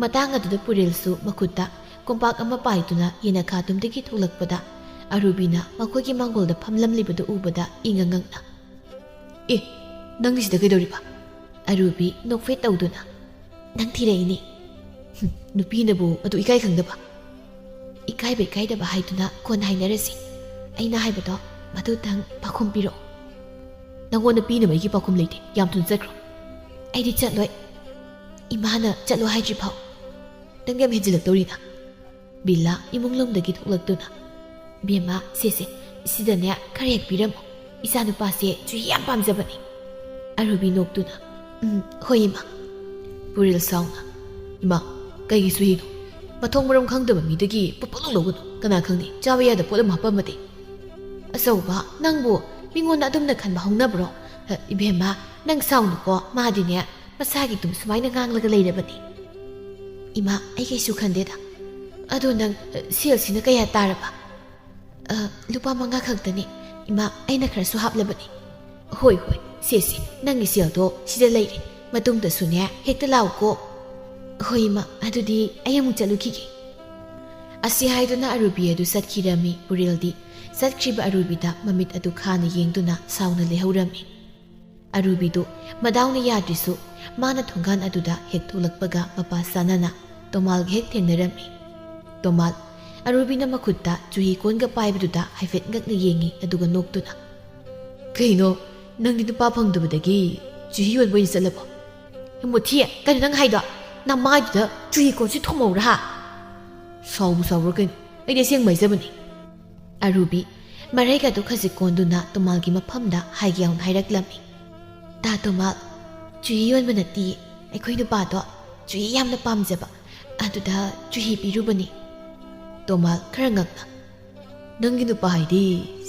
ꯃꯇꯥꯡ ꯑꯗꯨꯗ ꯄꯨꯔꯦꯜꯁꯨ ꯃꯈꯨꯠꯇ ꯀꯣꯝꯄꯥꯛ ꯑꯃ ꯄꯥꯏꯗꯨꯅ ꯌꯦꯅꯈꯥ ꯇꯨꯝꯗꯒꯤ ꯊꯣꯛꯂꯛꯄꯗ, ꯑꯔꯨꯕꯤꯅ ꯃꯈꯣꯏꯒꯤ ꯃꯥꯡꯒꯣꯜꯗ ꯐꯝꯂꯝꯂꯤꯕꯗꯨ ꯎꯕꯗ ꯏꯉꯛ ꯉꯛꯅ, "ꯑꯦ, ꯅꯪꯗꯤ ꯁꯤꯗ ꯀꯩꯗꯧꯔꯤꯕ?" ꯑꯔꯨꯕꯤ ꯅꯣꯛꯐꯦꯠ ꯇꯧꯗꯨꯅ, "ꯅꯪ ꯊꯤꯔꯛꯏꯅꯦ꯫" "ꯍꯨꯝ, ꯅꯨꯄꯤꯅꯕꯨ ꯑꯗꯨ ꯏꯀꯥꯏ ꯈꯪꯗꯕ?" "ꯏꯀꯥꯏꯕ ꯏꯀꯥꯏꯗꯕ ꯍꯥꯏꯗꯨꯅ ꯀꯣꯟꯅ ꯍꯥꯏꯅꯔꯁꯤ꯫ ꯑꯩꯅ ꯍꯥꯏꯕꯗꯣ ꯃꯗꯨꯇꯪ ꯄꯥꯎꯈꯨꯝ ꯄꯤꯔꯛꯑꯣ꯫" "ꯅꯪꯉꯣꯟꯗ ꯄꯤꯅꯕ ꯑꯩꯒꯤ ꯄꯥꯎꯈꯨꯝ ꯂꯩꯇꯦ, ꯌꯥꯝ ꯊꯨꯅ ꯆꯠꯈ꯭ꯔꯣ꯫" "ꯑꯩꯗꯤ ꯆꯠꯂꯣꯏ, ꯏꯃꯥꯅ ꯆꯠꯂꯣ ꯍꯥꯏꯗ꯭ꯔꯤ ꯐꯥꯎ꯫" ꯅꯪ ꯌꯥꯝ ꯍꯦꯟꯖꯤꯜꯂꯛꯇꯧꯔꯤꯅ꯫ ꯕꯤꯜꯂꯥ ꯏꯃꯨꯡ ꯂꯣꯝꯗꯒꯤ ꯊꯣꯛꯂꯛꯇꯨꯅ, "ꯕꯦꯝꯃ, ꯁꯦ ꯁꯦ, ꯁꯤꯗꯅꯦ ꯈꯔ ꯍꯦꯛ ꯄꯤꯔꯝꯃꯣ꯫ ꯏꯆꯥꯅꯨꯄꯥꯁꯦ ꯆꯨꯍꯤ ꯌꯥꯝ ꯄꯥꯝꯖꯕꯅꯤ꯫" ꯑꯔꯨꯕꯤ ꯅꯣꯛꯇꯨꯅ, "ꯎꯝ, ꯍꯣꯏ ꯏꯃꯥ꯫" ꯄꯨꯔꯦꯜ ꯁꯥꯎꯅ, "ꯏꯃꯥ, ꯀꯩꯒꯤ ꯆꯨꯍꯤꯅꯣ? ꯃꯊꯣꯡ ꯃꯔꯝ ꯈꯪꯗꯕ ꯃꯤꯗꯒꯤ ꯄꯣꯠ ꯄꯣꯠ ꯂꯧꯒꯅꯨ꯫ ꯀꯅꯥ ꯈꯪꯅꯤ, ꯆꯥꯕ ꯌꯥꯗꯕ ꯄꯣꯠ ꯑꯃ ꯍꯥꯞꯄꯝꯃꯗꯤ꯫" "ꯑꯆꯧꯕ, ꯅꯪꯕꯨ ꯃꯤꯉꯣꯟꯗ ꯑꯗꯨꯝꯅ ꯈꯟꯕ ꯍꯧꯅꯕ꯭ꯔꯣ? ꯑ, ꯏꯕꯦꯝꯃ, ꯅꯪ ꯁꯥꯎꯅꯨꯀꯣ, ꯃꯥꯗꯤꯅꯦ ꯃꯁꯥꯒꯤ ꯑꯗꯨꯝ ꯁꯨꯃꯥꯏꯅ ꯉꯥꯡꯂꯒ ꯂꯩꯔꯕꯅꯤ꯫" "ꯏꯃꯥ, ꯑꯩ ꯀꯩꯁꯨ ꯈꯟꯗꯦꯗ꯫ ꯑꯗꯣ ꯅꯪ, ꯑ, ꯁꯦꯜꯁꯤꯅ ꯀꯌꯥ ꯇꯥꯔꯕ?" "ꯑ, ꯂꯨꯄꯥ ꯃꯉꯥ ꯈꯛꯇꯅꯤ ꯏꯃꯥ, ꯑꯩꯅ ꯈꯔꯁꯨ ꯍꯥꯞꯂꯕꯅꯤ꯫" "ꯍꯣꯏ, ꯍꯣꯏ, ꯁꯦ, ꯁꯦ, ꯅꯪꯒꯤ ꯁꯦꯜꯗꯣ ꯁꯤꯗ ꯂꯩꯔꯦ꯫ ꯃꯇꯨꯡꯗꯁꯨꯅꯦ ꯍꯦꯛꯇ ꯂꯥꯛꯎꯀꯣ꯫" "ꯍꯣꯏ ꯏꯃꯥ, ꯑꯗꯨꯗꯤ ꯑꯩ ꯑꯃꯨꯛ ꯆꯠꯂꯨꯈꯤꯒꯦ꯫" ꯑꯁꯤ ꯍꯥꯏꯗꯨꯅ ꯑꯔꯨꯕꯤ ꯑꯗꯨ ꯆꯠꯈꯤꯔꯝꯃꯤ꯫ ꯄꯨꯔꯦꯜꯗꯤ ꯆꯠꯈ꯭ꯔꯤꯕ ꯑꯔꯨꯕꯤꯗ ꯃꯃꯤꯠ ꯑꯗꯨ ꯈꯥꯅ ꯌꯦꯡꯗꯨꯅ ꯁꯥꯎꯅ ꯂꯩꯍꯧꯔꯝꯃꯤ꯫ ꯑꯔꯨꯕꯤꯗꯨ ꯃꯗꯥꯎꯅ ꯌꯥꯗ꯭ꯔꯤꯁꯨ, ꯃꯥꯅ ꯊꯣꯡꯒꯥꯟ ꯑꯗꯨꯗ ꯍꯦꯛ ꯊꯣꯛꯂꯛꯄꯒ ꯃꯄꯥ ꯆꯥꯅꯅ ꯇꯣꯃꯥꯜꯒ ꯍꯦꯛ ꯊꯦꯡꯅꯔꯝꯃꯤ꯫ ꯇꯣꯃꯥꯜ, ꯑꯔꯨꯕꯤꯅ ꯃꯈꯨꯠꯇ ꯆꯨꯍꯤ ꯀꯣꯟꯒ ꯄꯥꯏꯕꯗꯨꯗ ꯍꯥꯏꯐꯦꯠ ꯉꯛꯅ ꯌꯦꯡꯉꯤ, ꯑꯗꯨꯒ ꯅꯣꯛꯇꯨꯅ, "ꯀꯩꯅꯣ, ꯅꯪꯗꯤ ꯅꯨꯄꯥ ꯐꯪꯗꯕꯗꯒꯤ ꯆꯨꯍꯤ ꯌꯣꯟꯕ ꯑꯣꯏꯅ ꯆꯠꯂꯕꯣ?" "ꯃꯨꯊꯤ, ꯀꯩꯅꯣ ꯅꯪ ꯍꯥꯏꯗꯣ? ꯅꯃꯥꯏꯗꯨꯗ ꯆꯨꯍꯤ ꯀꯣꯟꯁꯤ ꯊꯣꯝꯍꯧꯔꯥ ꯍꯥ?" "ꯁꯥꯎꯕꯨ ꯁꯥꯎꯕ꯭ꯔꯥ ꯀꯩꯅꯣ? ꯑꯩꯗꯤ ꯑꯁꯦꯡꯕ ꯍꯥꯏꯖꯕꯅꯤ꯫" ꯑꯔꯨꯕꯤ ꯃꯔꯩꯒꯗꯨ ꯈꯖꯤꯛ ꯀꯣꯟꯗꯨꯅ ꯇꯣꯃꯥꯜꯒꯤ ꯃꯐꯝꯗ ꯍꯥꯏꯒꯦ ꯌꯥꯎꯅ ꯍꯥꯏꯔꯛꯂꯝꯃꯤ꯫ "ꯇꯥ ꯇꯣꯃꯥꯜ, ꯆꯨꯍꯤ ꯌꯣꯟꯕ ꯅꯠꯇꯤꯌꯦ꯫ ꯑꯩꯈꯣꯏ ꯅꯨꯄꯥꯗꯣ ꯆꯨꯍꯤ ꯌꯥꯝꯅ ꯄꯥꯝꯖꯕ, ꯑꯗꯨꯗ ꯆꯨꯍꯤ ꯄꯤꯔꯨꯕꯅꯤ꯫" ꯇꯣꯃꯥꯜ ꯈꯔ ꯉꯛꯅ, "ꯅꯪꯒꯤ ꯅꯨꯄꯥ ꯍꯥꯏꯗꯤ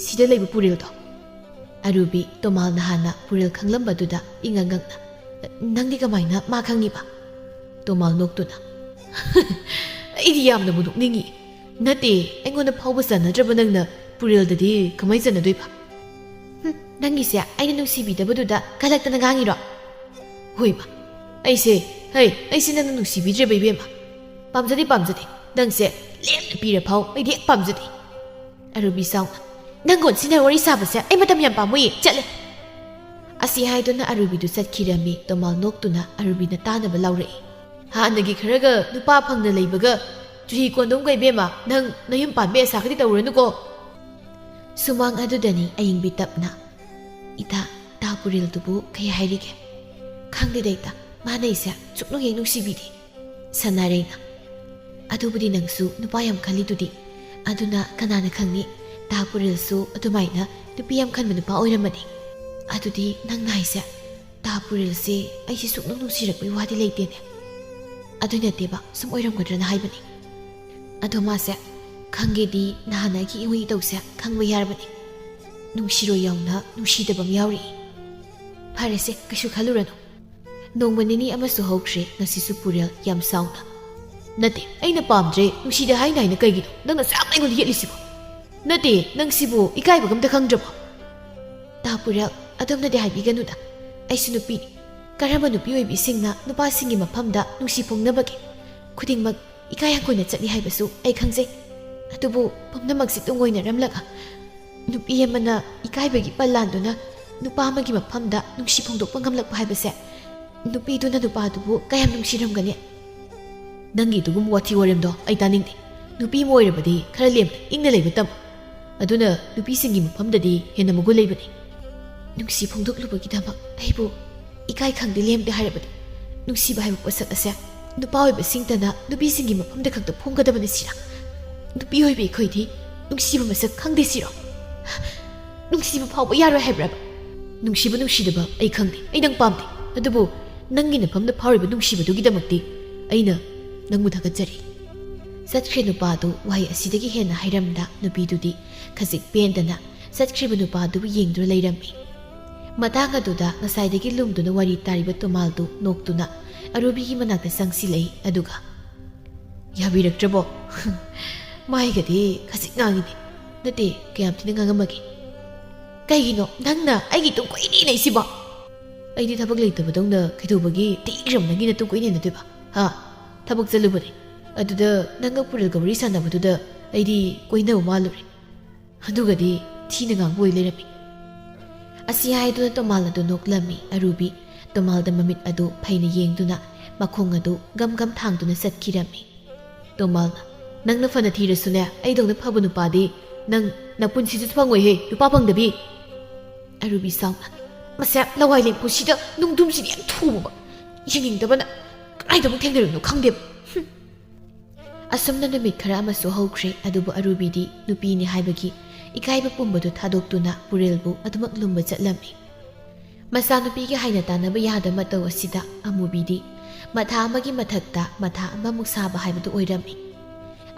ꯁꯤꯗ ꯂꯩꯕ ꯄꯨꯔꯦꯜꯗꯣ?" ꯑꯔꯨꯕꯤ ꯇꯣꯃꯥꯜꯅ ꯍꯥꯟꯅ ꯄꯨꯔꯦꯜ ꯈꯪꯂꯝꯕꯗꯨꯗ ꯏꯉꯛ ꯉꯛꯅ, "ꯅꯪꯗꯤ ꯀꯃꯥꯏꯅ ꯃꯥ ꯈꯪꯉꯤꯕ?" ꯇꯣꯃꯥꯜ ꯅꯣꯛꯇꯨꯅ, "ꯑꯩꯗꯤ ꯌꯥꯝꯅꯕꯨ ꯅꯣꯛꯅꯤꯡꯉꯤ꯫ ꯅꯠꯇꯦ, ꯑꯩꯉꯣꯟꯗ ꯐꯥꯎꯕ ꯆꯟꯅꯗ꯭ꯔꯕ ꯅꯪꯅ ꯄꯨꯔꯦꯜꯗꯗꯤ ꯀꯃꯥꯏ ꯆꯟꯅꯗꯣꯏꯕ?" "ꯍꯨꯝ, ꯅꯪꯒꯤꯁꯦ ꯑꯩꯅ ꯅꯨꯡꯁꯤꯕꯤꯗꯕꯗꯨꯗ ꯀꯜꯂꯛꯇꯅ ꯉꯥꯡꯉꯤꯔꯣ?" "ꯍꯣꯏꯕ, ꯑꯩꯁꯦ, ꯍꯩ, ꯑꯩꯁꯦ ꯅꯪꯅ ꯅꯨꯡꯁꯤꯕꯤꯗ꯭ꯔꯦꯕ ꯏꯕꯦꯝꯃ꯫ ꯄꯥꯝꯖꯗꯦ, ꯄꯥꯝꯖꯗꯦ꯫ ꯅꯪꯁꯦ ꯂꯦꯝꯅ ꯄꯤꯔ ꯐꯥꯎ ꯑꯩꯗꯤ ꯍꯦꯛ ꯄꯥꯝꯖꯗꯦ꯫" ꯑꯔꯨꯕꯤ ꯁꯥꯎꯅ, "ꯅꯪꯒ ꯑꯣꯟꯁꯤꯟꯅ ꯋꯥꯔꯤ ꯁꯥꯕꯁꯦ ꯑꯩ ꯃꯇꯝ ꯌꯥꯝ ꯄꯥꯝꯃꯨꯏꯌꯦ, ꯆꯠꯂꯦ꯫" ꯑꯁꯤ ꯍꯥꯏꯗꯨꯅ ꯑꯔꯨꯕꯤꯗꯨ ꯆꯠꯈꯤꯔꯝꯃꯤ꯫ ꯇꯣꯃꯥꯜ ꯅꯣꯛꯇꯨꯅ ꯑꯔꯨꯕꯤꯅ ꯇꯥꯅꯕ ꯂꯥꯎꯔꯛꯏ, "ꯍꯥꯟꯅꯒꯤ ꯈꯔꯒ ꯅꯨꯄꯥ ꯐꯪꯅ ꯂꯩꯕꯒ ꯆꯨꯍꯤ ꯀꯣꯟꯗꯧꯒ ꯏꯕꯦꯝꯃ, ꯅꯪ ꯅꯌꯨꯝ ꯄꯥꯟꯕ ꯑꯁꯥꯒꯗꯤ ꯇꯧꯔꯨꯔꯅꯨꯀꯣ꯫" ꯁꯨꯃꯥꯡ ꯑꯗꯨꯗꯅꯤ ꯑꯌꯤꯡꯕꯤ ꯇꯞꯅ, "ꯏꯇꯥ, ꯇꯥ ꯄꯨꯔꯦꯜꯗꯨꯕꯨ ꯀꯩ ꯍꯥꯏꯔꯤꯒꯦ?" "ꯈꯪꯗꯦꯗ ꯏꯇꯥ, ꯃꯥꯅ ꯑꯩꯁꯦ ꯁꯨꯛꯅꯨꯡ ꯍꯦꯛ ꯅꯨꯡꯁꯤꯕꯤꯗꯦ꯫" ꯁꯅꯥꯔꯩꯅ, ꯑꯗꯨꯕꯨꯗꯤ ꯅꯪꯁꯨ ꯅꯨꯄꯥ ꯌꯥꯝ ꯈꯜꯂꯤꯗꯨꯗꯤ꯫ ꯑꯗꯨꯅ ꯀꯅꯥꯅ ꯈꯪꯅꯤ, ꯇꯥ ꯄꯨꯔꯦꯜꯁꯨ ꯑꯗꯨꯃꯥꯏꯅ ꯅꯨꯄꯤ ꯌꯥꯝ ꯈꯟꯕ ꯅꯨꯄꯥ ꯑꯣꯏꯔꯝꯃꯗꯤ꯫ ꯑꯗꯨꯗꯤ ꯅꯪꯅ ꯍꯥꯏꯁꯦ, ꯇꯥ ꯄꯨꯔꯦꯜꯁꯦ ꯑꯩꯁꯦ ꯁꯨꯛꯅꯨꯡ ꯅꯨꯡꯁꯤꯔꯛꯄꯩ ꯋꯥꯗꯤ ꯂꯩꯇꯦꯅꯦ꯫ ꯑꯗꯨ ꯅꯠꯇꯦꯕ, ꯁꯨꯝ ꯑꯣꯏꯔꯝꯒꯗ꯭ꯔꯅ ꯍꯥꯏꯕꯅꯤ꯫ ꯑꯗꯣ ꯃꯥꯁꯦ ꯈꯪꯒꯦꯗꯤ ꯅꯍꯥꯟ ꯑꯩꯒꯤ ꯏꯍꯨꯏ ꯏꯇꯧꯁꯦ ꯈꯪꯕ ꯌꯥꯔꯕꯅꯤ꯫ ꯅꯨꯡꯁꯤꯔꯣꯏ ꯌꯥꯎꯅ ꯅꯨꯡꯁꯤꯗꯕ ꯑꯃ ꯌꯥꯎꯔꯛꯏ꯫ ꯐꯔꯦꯁꯦ, ꯀꯩꯁꯨ ꯈꯜꯂꯨꯔꯅꯨ꯫ ꯅꯣꯡꯃ ꯅꯤꯅꯤ ꯑꯃꯁꯨ ꯍꯧꯈ꯭ꯔꯦ, ꯉꯁꯤꯁꯨ ꯄꯨꯔꯦꯜ ꯌꯥꯝ ꯁꯥꯎꯅ꯫ "ꯅꯠꯇꯦ, ꯑꯩꯅ ꯄꯥꯝꯗ꯭ꯔꯦ, ꯅꯨꯡꯁꯤꯗꯦ ꯍꯥꯏꯅ ꯍꯥꯏꯅ ꯀꯩꯒꯤꯅꯣ ꯅꯪꯅ ꯑꯁꯨꯛ ꯌꯥꯝꯅ ꯑꯩꯉꯣꯟꯗ ꯌꯦꯠꯂꯤꯁꯤꯕꯣ? ꯅꯠꯇꯦ, ꯅꯪꯁꯤꯕꯨ ꯏꯀꯥꯏꯕꯒ ꯑꯝꯇ ꯈꯪꯗ꯭ꯔꯕꯣ?" "ꯇꯥ ꯄꯨꯔꯦꯜ, ꯑꯗꯣꯝꯅꯗꯤ ꯍꯥꯏꯕꯤꯒꯅꯨꯗ꯫ ꯑꯩꯁꯨ ꯅꯨꯄꯤꯅꯤ꯫ ꯀꯔꯝꯕ ꯅꯨꯄꯤ ꯑꯣꯏꯕꯤꯁꯤꯡꯅ ꯅꯨꯄꯥꯁꯤꯡꯒꯤ ꯃꯐꯝꯗ ꯅꯨꯡꯁꯤ ꯐꯣꯡꯅꯕꯒꯦ? ꯈꯨꯗꯤꯡꯃꯛ ꯏꯀꯥꯏ ꯍꯪꯒꯣꯏꯅ ꯆꯠꯂꯤ ꯍꯥꯏꯕꯁꯨ ꯑꯩ ꯈꯪꯖꯩ꯫ ꯑꯗꯨꯕꯨ ꯄꯨꯝꯅꯃꯛꯁꯤ ꯇꯨꯡꯑꯣꯏꯅꯔꯝꯂꯒ ꯅꯨꯄꯤ ꯑꯃꯅ ꯏꯀꯥꯏꯕꯒꯤ ꯄꯜ ꯂꯥꯟꯗꯨꯅ ꯅꯨꯄꯥ ꯑꯃꯒꯤ ꯃꯐꯝꯗ ꯅꯨꯡꯁꯤ ꯐꯣꯡꯗꯣꯛꯄ ꯉꯝꯂꯛꯄ ꯍꯥꯏꯕꯁꯦ, ꯅꯨꯄꯤꯗꯨꯅ ꯅꯨꯄꯥꯗꯨꯕꯨ ꯀꯌꯥꯝ ꯅꯨꯡꯁꯤꯔꯝꯒꯅꯤ?" "ꯅꯪꯒꯤ ꯑꯗꯨꯒꯨꯝꯕ ꯋꯥꯊꯤ ꯋꯥꯔꯦꯝꯗꯣ ꯑꯩ ꯇꯥꯅꯤꯡꯗꯦ꯫ ꯅꯨꯄꯤ ꯑꯃ ꯑꯣꯏꯔꯕꯗꯤ ꯈꯔ ꯂꯦꯝꯅ ꯏꯪꯅ ꯂꯩꯕ ꯇꯝꯃꯨ꯫ ꯑꯗꯨꯅ ꯅꯨꯄꯤꯁꯤꯡꯒꯤ ꯃꯐꯝꯗꯗꯤ ꯍꯦꯟꯅ ꯃꯒꯨꯟ ꯂꯩꯕꯅꯤ꯫ ꯅꯨꯡꯁꯤ ꯐꯣꯡꯗꯣꯛꯂꯨꯕꯒꯤꯗꯃꯛ ꯑꯩꯕꯨ ꯏꯀꯥꯏ ꯈꯪꯗꯦ ꯂꯦꯝꯗꯦ ꯍꯥꯏꯔꯕꯗꯤ ꯅꯨꯡꯁꯤꯕ ꯍꯥꯏꯕ ꯄꯣꯠꯁꯛ ꯑꯁꯦ ꯅꯨꯄꯥ ꯑꯣꯏꯕꯁꯤꯡꯇꯅ ꯅꯨꯄꯤꯁꯤꯡꯒꯤ ꯃꯐꯝꯗ ꯈꯛꯇ ꯐꯣꯡꯒꯗꯕꯅꯤ ꯁꯤꯔꯥ? ꯅꯨꯄꯤ ꯑꯣꯏꯕꯤ ꯑꯩꯈꯣꯏꯗꯤ ꯅꯨꯡꯁꯤꯕ ꯃꯁꯛ ꯈꯪꯗꯦ ꯁꯤꯔꯣ? ꯅꯨꯡꯁꯤꯕ ꯐꯥꯎꯕ ꯌꯥꯔꯣꯏ ꯍꯥꯏꯕ꯭ꯔꯕ?" "ꯅꯨꯡꯁꯤꯕ ꯅꯨꯡꯁꯤꯗꯕ ꯑꯩ ꯈꯪꯗꯦ, ꯑꯩ ꯅꯪ ꯄꯥꯝꯗꯦ꯫ ꯑꯗꯨꯕꯨ ꯅꯪꯒꯤ ꯅꯐꯝꯗ ꯐꯥꯎꯔꯤꯕ ꯅꯨꯡꯁꯤꯕꯗꯨꯒꯤꯗꯃꯛꯇꯤ ꯑꯩꯅ ꯅꯪꯕꯨ ꯊꯥꯒꯠꯆꯔꯤ꯫" ꯆꯠꯈ꯭ꯔꯦ ꯅꯨꯄꯥꯗꯨ꯫ ꯋꯥꯍꯩ ꯑꯁꯤꯗꯒꯤ ꯍꯦꯟꯅ ꯍꯥꯏꯔꯝꯗ ꯅꯨꯄꯤꯗꯨꯗꯤ ꯈꯖꯤꯛ ꯄꯦꯟꯗꯅ ꯆꯠꯈ꯭ꯔꯤꯕ ꯅꯨꯄꯥꯗꯨꯕꯨ ꯌꯦꯡꯗꯨꯅ ꯂꯩꯔꯝꯃꯤ꯫ ꯃꯇꯥꯡ ꯑꯗꯨꯗ ꯉꯁꯥꯏꯗꯒꯤ ꯂꯨꯝꯗꯨꯅ ꯋꯥꯔꯤ ꯇꯥꯔꯤꯕ ꯇꯣꯃꯥꯜꯗꯨ ꯅꯣꯛꯇꯨꯅ ꯑꯔꯨꯕꯤꯒꯤ ꯃꯅꯥꯛꯇ ꯆꯪꯁꯤꯜꯂꯛꯏ꯫ ꯑꯗꯨꯒ, "ꯌꯥꯕꯤꯔꯛꯇ꯭ꯔꯕꯣ?" "ꯃꯥꯏꯒꯗꯤ ꯈꯖꯤꯛ ꯉꯥꯡꯉꯤꯅꯦ꯫ ꯅꯠꯇꯦ, ꯀꯌꯥꯝ ꯊꯤꯅ ꯉꯥꯡꯉꯝꯃꯒꯦ?" "ꯀꯩꯒꯤꯅꯣ ꯅꯪꯅ ꯑꯩꯒꯤ ꯇꯨꯡ ꯀꯣꯏꯅ ꯏꯟꯅꯩꯁꯤꯕꯣ?" "ꯑꯩꯗꯤ ꯊꯕꯛ ꯂꯩꯇꯕꯗꯧꯅ ꯀꯩꯗꯧꯕꯒꯤ ꯇꯤꯛ ꯏꯔꯝ ꯅꯪꯒꯤ ꯅꯇꯨꯡ ꯀꯣꯏꯅ ꯏꯟꯅꯗꯣꯏꯕ? ꯍꯥ? ꯊꯕꯛ ꯆꯠꯂꯨꯕꯅꯦ꯫ ꯑꯗꯨꯗ ꯅꯪꯒ ꯄꯨꯔꯦꯜꯒ ꯋꯥꯔꯤ ꯁꯥꯟꯅꯕꯗꯨꯗ ꯑꯩꯗꯤ ꯀꯣꯏꯅꯕ ꯃꯥꯜꯂꯨꯔꯦ꯫ ꯑꯗꯨꯒꯗꯤ ꯊꯤꯅ ꯉꯥꯡꯕ ꯑꯣꯏ ꯂꯩꯔꯝꯃꯤ꯫" ꯑꯁꯤ ꯍꯥꯏꯗꯨꯅ ꯇꯣꯃꯥꯜ ꯑꯗꯨ ꯅꯣꯛꯂꯝꯃꯤ꯫ ꯑꯔꯨꯕꯤ ꯇꯣꯃꯥꯜꯗ ꯃꯃꯤꯠ ꯑꯗꯨ ꯐꯩꯅ ꯌꯦꯡꯗꯨꯅ ꯃꯈꯣꯡ ꯑꯗꯨ ꯒꯝ ꯒꯝ ꯊꯥꯡꯗꯨꯅ ꯆꯠꯈꯤꯔꯝꯃꯤ꯫ ꯇꯣꯃꯥꯜꯅ, "ꯅꯪꯅ ꯐꯅ ꯊꯤꯔꯁꯨꯅꯦ, ꯑꯩꯗꯧꯅ ꯐꯕ ꯅꯨꯄꯥꯗꯤ ꯅꯪ ꯅꯄꯨꯟꯁꯤꯗꯁꯨ ꯐꯪꯉꯣꯏꯍꯦ, ꯅꯨꯄꯥ ꯐꯪꯗꯕꯤ꯫" ꯑꯔꯨꯕꯤ ꯁꯥꯎꯅ, "ꯃꯁꯦ ꯂꯋꯥꯏ ꯂꯦꯝꯄꯨꯁꯤꯗ ꯅꯨꯡꯗꯨꯝꯁꯤꯗꯤ ꯌꯥꯝ ꯊꯨꯕꯕ, ꯌꯦꯡꯅꯤꯡꯗꯕꯅ ꯀꯗꯥꯏꯗ ꯑꯃꯨꯛ ꯊꯦꯡꯅꯔꯨꯅꯣ ꯈꯪꯗꯦꯕ꯫" ꯍꯨꯝ꯫ ꯑꯁꯨꯝꯅ ꯅꯨꯃꯤꯠ ꯈꯔ ꯑꯃꯁꯨ ꯍꯧꯈ꯭ꯔꯦ꯫ ꯑꯗꯨꯕꯨ ꯑꯔꯨꯕꯤꯗꯤ ꯅꯨꯄꯤꯅꯤ ꯍꯥꯏꯕꯒꯤ ꯏꯀꯥꯏꯕ ꯄꯨꯝꯕꯗꯨ ꯊꯥꯗꯣꯛꯇꯨꯅ ꯄꯨꯔꯦꯜꯕꯨ ꯑꯗꯨꯃꯛ ꯂꯨꯝꯕ ꯆꯠꯂꯝꯃꯤ꯫ ꯃꯆꯥꯅꯨꯄꯤꯒꯤ ꯍꯥꯏꯅ ꯇꯥꯟꯅꯕ ꯌꯥꯗ ꯃꯇꯧ ꯑꯁꯤꯗ ꯑꯃꯨꯕꯤꯗꯤ ꯃꯊꯥ ꯑꯃꯒꯤ ꯃꯊꯛꯇ ꯃꯊꯥ ꯑꯃꯃꯨꯛ ꯁꯥꯕ ꯍꯥꯏꯕꯗꯨ ꯑꯣꯏꯔꯝꯃꯤ꯫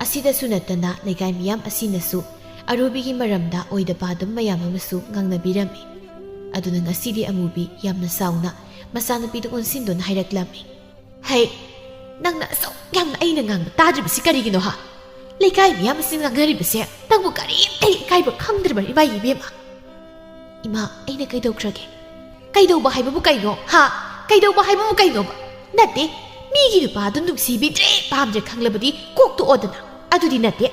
ꯑꯁꯤꯗꯁꯨ ꯅꯠꯇꯅ ꯂꯩꯀꯥꯏ ꯃꯤꯌꯥꯝ ꯑꯁꯤꯅꯁꯨ ꯑꯔꯨꯕꯤꯒꯤ ꯃꯔꯝꯗ ꯑꯣꯏꯗ ꯄꯥꯗꯕ ꯃꯌꯥꯝ ꯑꯃꯁꯨ ꯉꯥꯡꯅꯕꯤꯔꯝꯃꯤ꯫ ꯑꯗꯨꯅ ꯉꯁꯤꯗꯤ ꯑꯃꯨꯕꯤ ꯌꯥꯝꯅ ꯁꯥꯎꯅ ꯃꯆꯥꯅꯨꯄꯤꯗ ꯑꯣꯟꯁꯤꯟꯗꯨꯅ ꯍꯥꯏꯔꯛꯂꯝꯃꯤ꯫ "ꯍꯩ, ꯅꯪꯅ ꯑꯁꯨꯛ ꯌꯥꯝꯅ ꯑꯩꯅ ꯉꯥꯡꯕ ꯇꯥꯗ꯭ꯔꯤꯕꯁꯤ ꯀꯔꯤꯒꯤꯅꯣ ꯍꯥ? ꯂꯩꯀꯥꯏ ꯃꯤꯌꯥꯝ ꯑꯁꯤꯅ ꯉꯥꯡꯅꯔꯤꯕꯁꯦ ꯅꯪꯕꯨ ꯀꯔꯤꯝꯇ ꯏꯀꯥꯏꯕ ꯈꯪꯗ꯭ꯔꯕ ꯏꯃꯥ ꯏꯕꯦꯝꯃ?" "ꯏꯃꯥ, ꯑꯩꯅ ꯀꯩꯗꯧꯈ꯭ꯔꯒꯦ? ꯀꯩꯗꯧꯕ ꯍꯥꯏꯕꯕꯨ ꯀꯩꯅꯣ ꯍꯥ? ꯀꯩꯗꯧꯕ ꯍꯥꯏꯕꯕꯨ ꯀꯩꯅꯣꯕ? ꯅꯠꯇꯦ, ꯃꯤꯒꯤ ꯅꯨꯄꯥꯗꯨ ꯅꯨꯡꯁꯤꯕꯤꯗ꯭ꯔꯦ ꯄꯥꯝꯗ꯭ꯔꯦ ꯈꯪꯂꯕꯗꯤ ꯀꯣꯛ ꯇꯣꯛꯑꯣꯗꯅ꯫ ꯑꯗꯨꯗꯤ ꯅꯠꯇꯦ,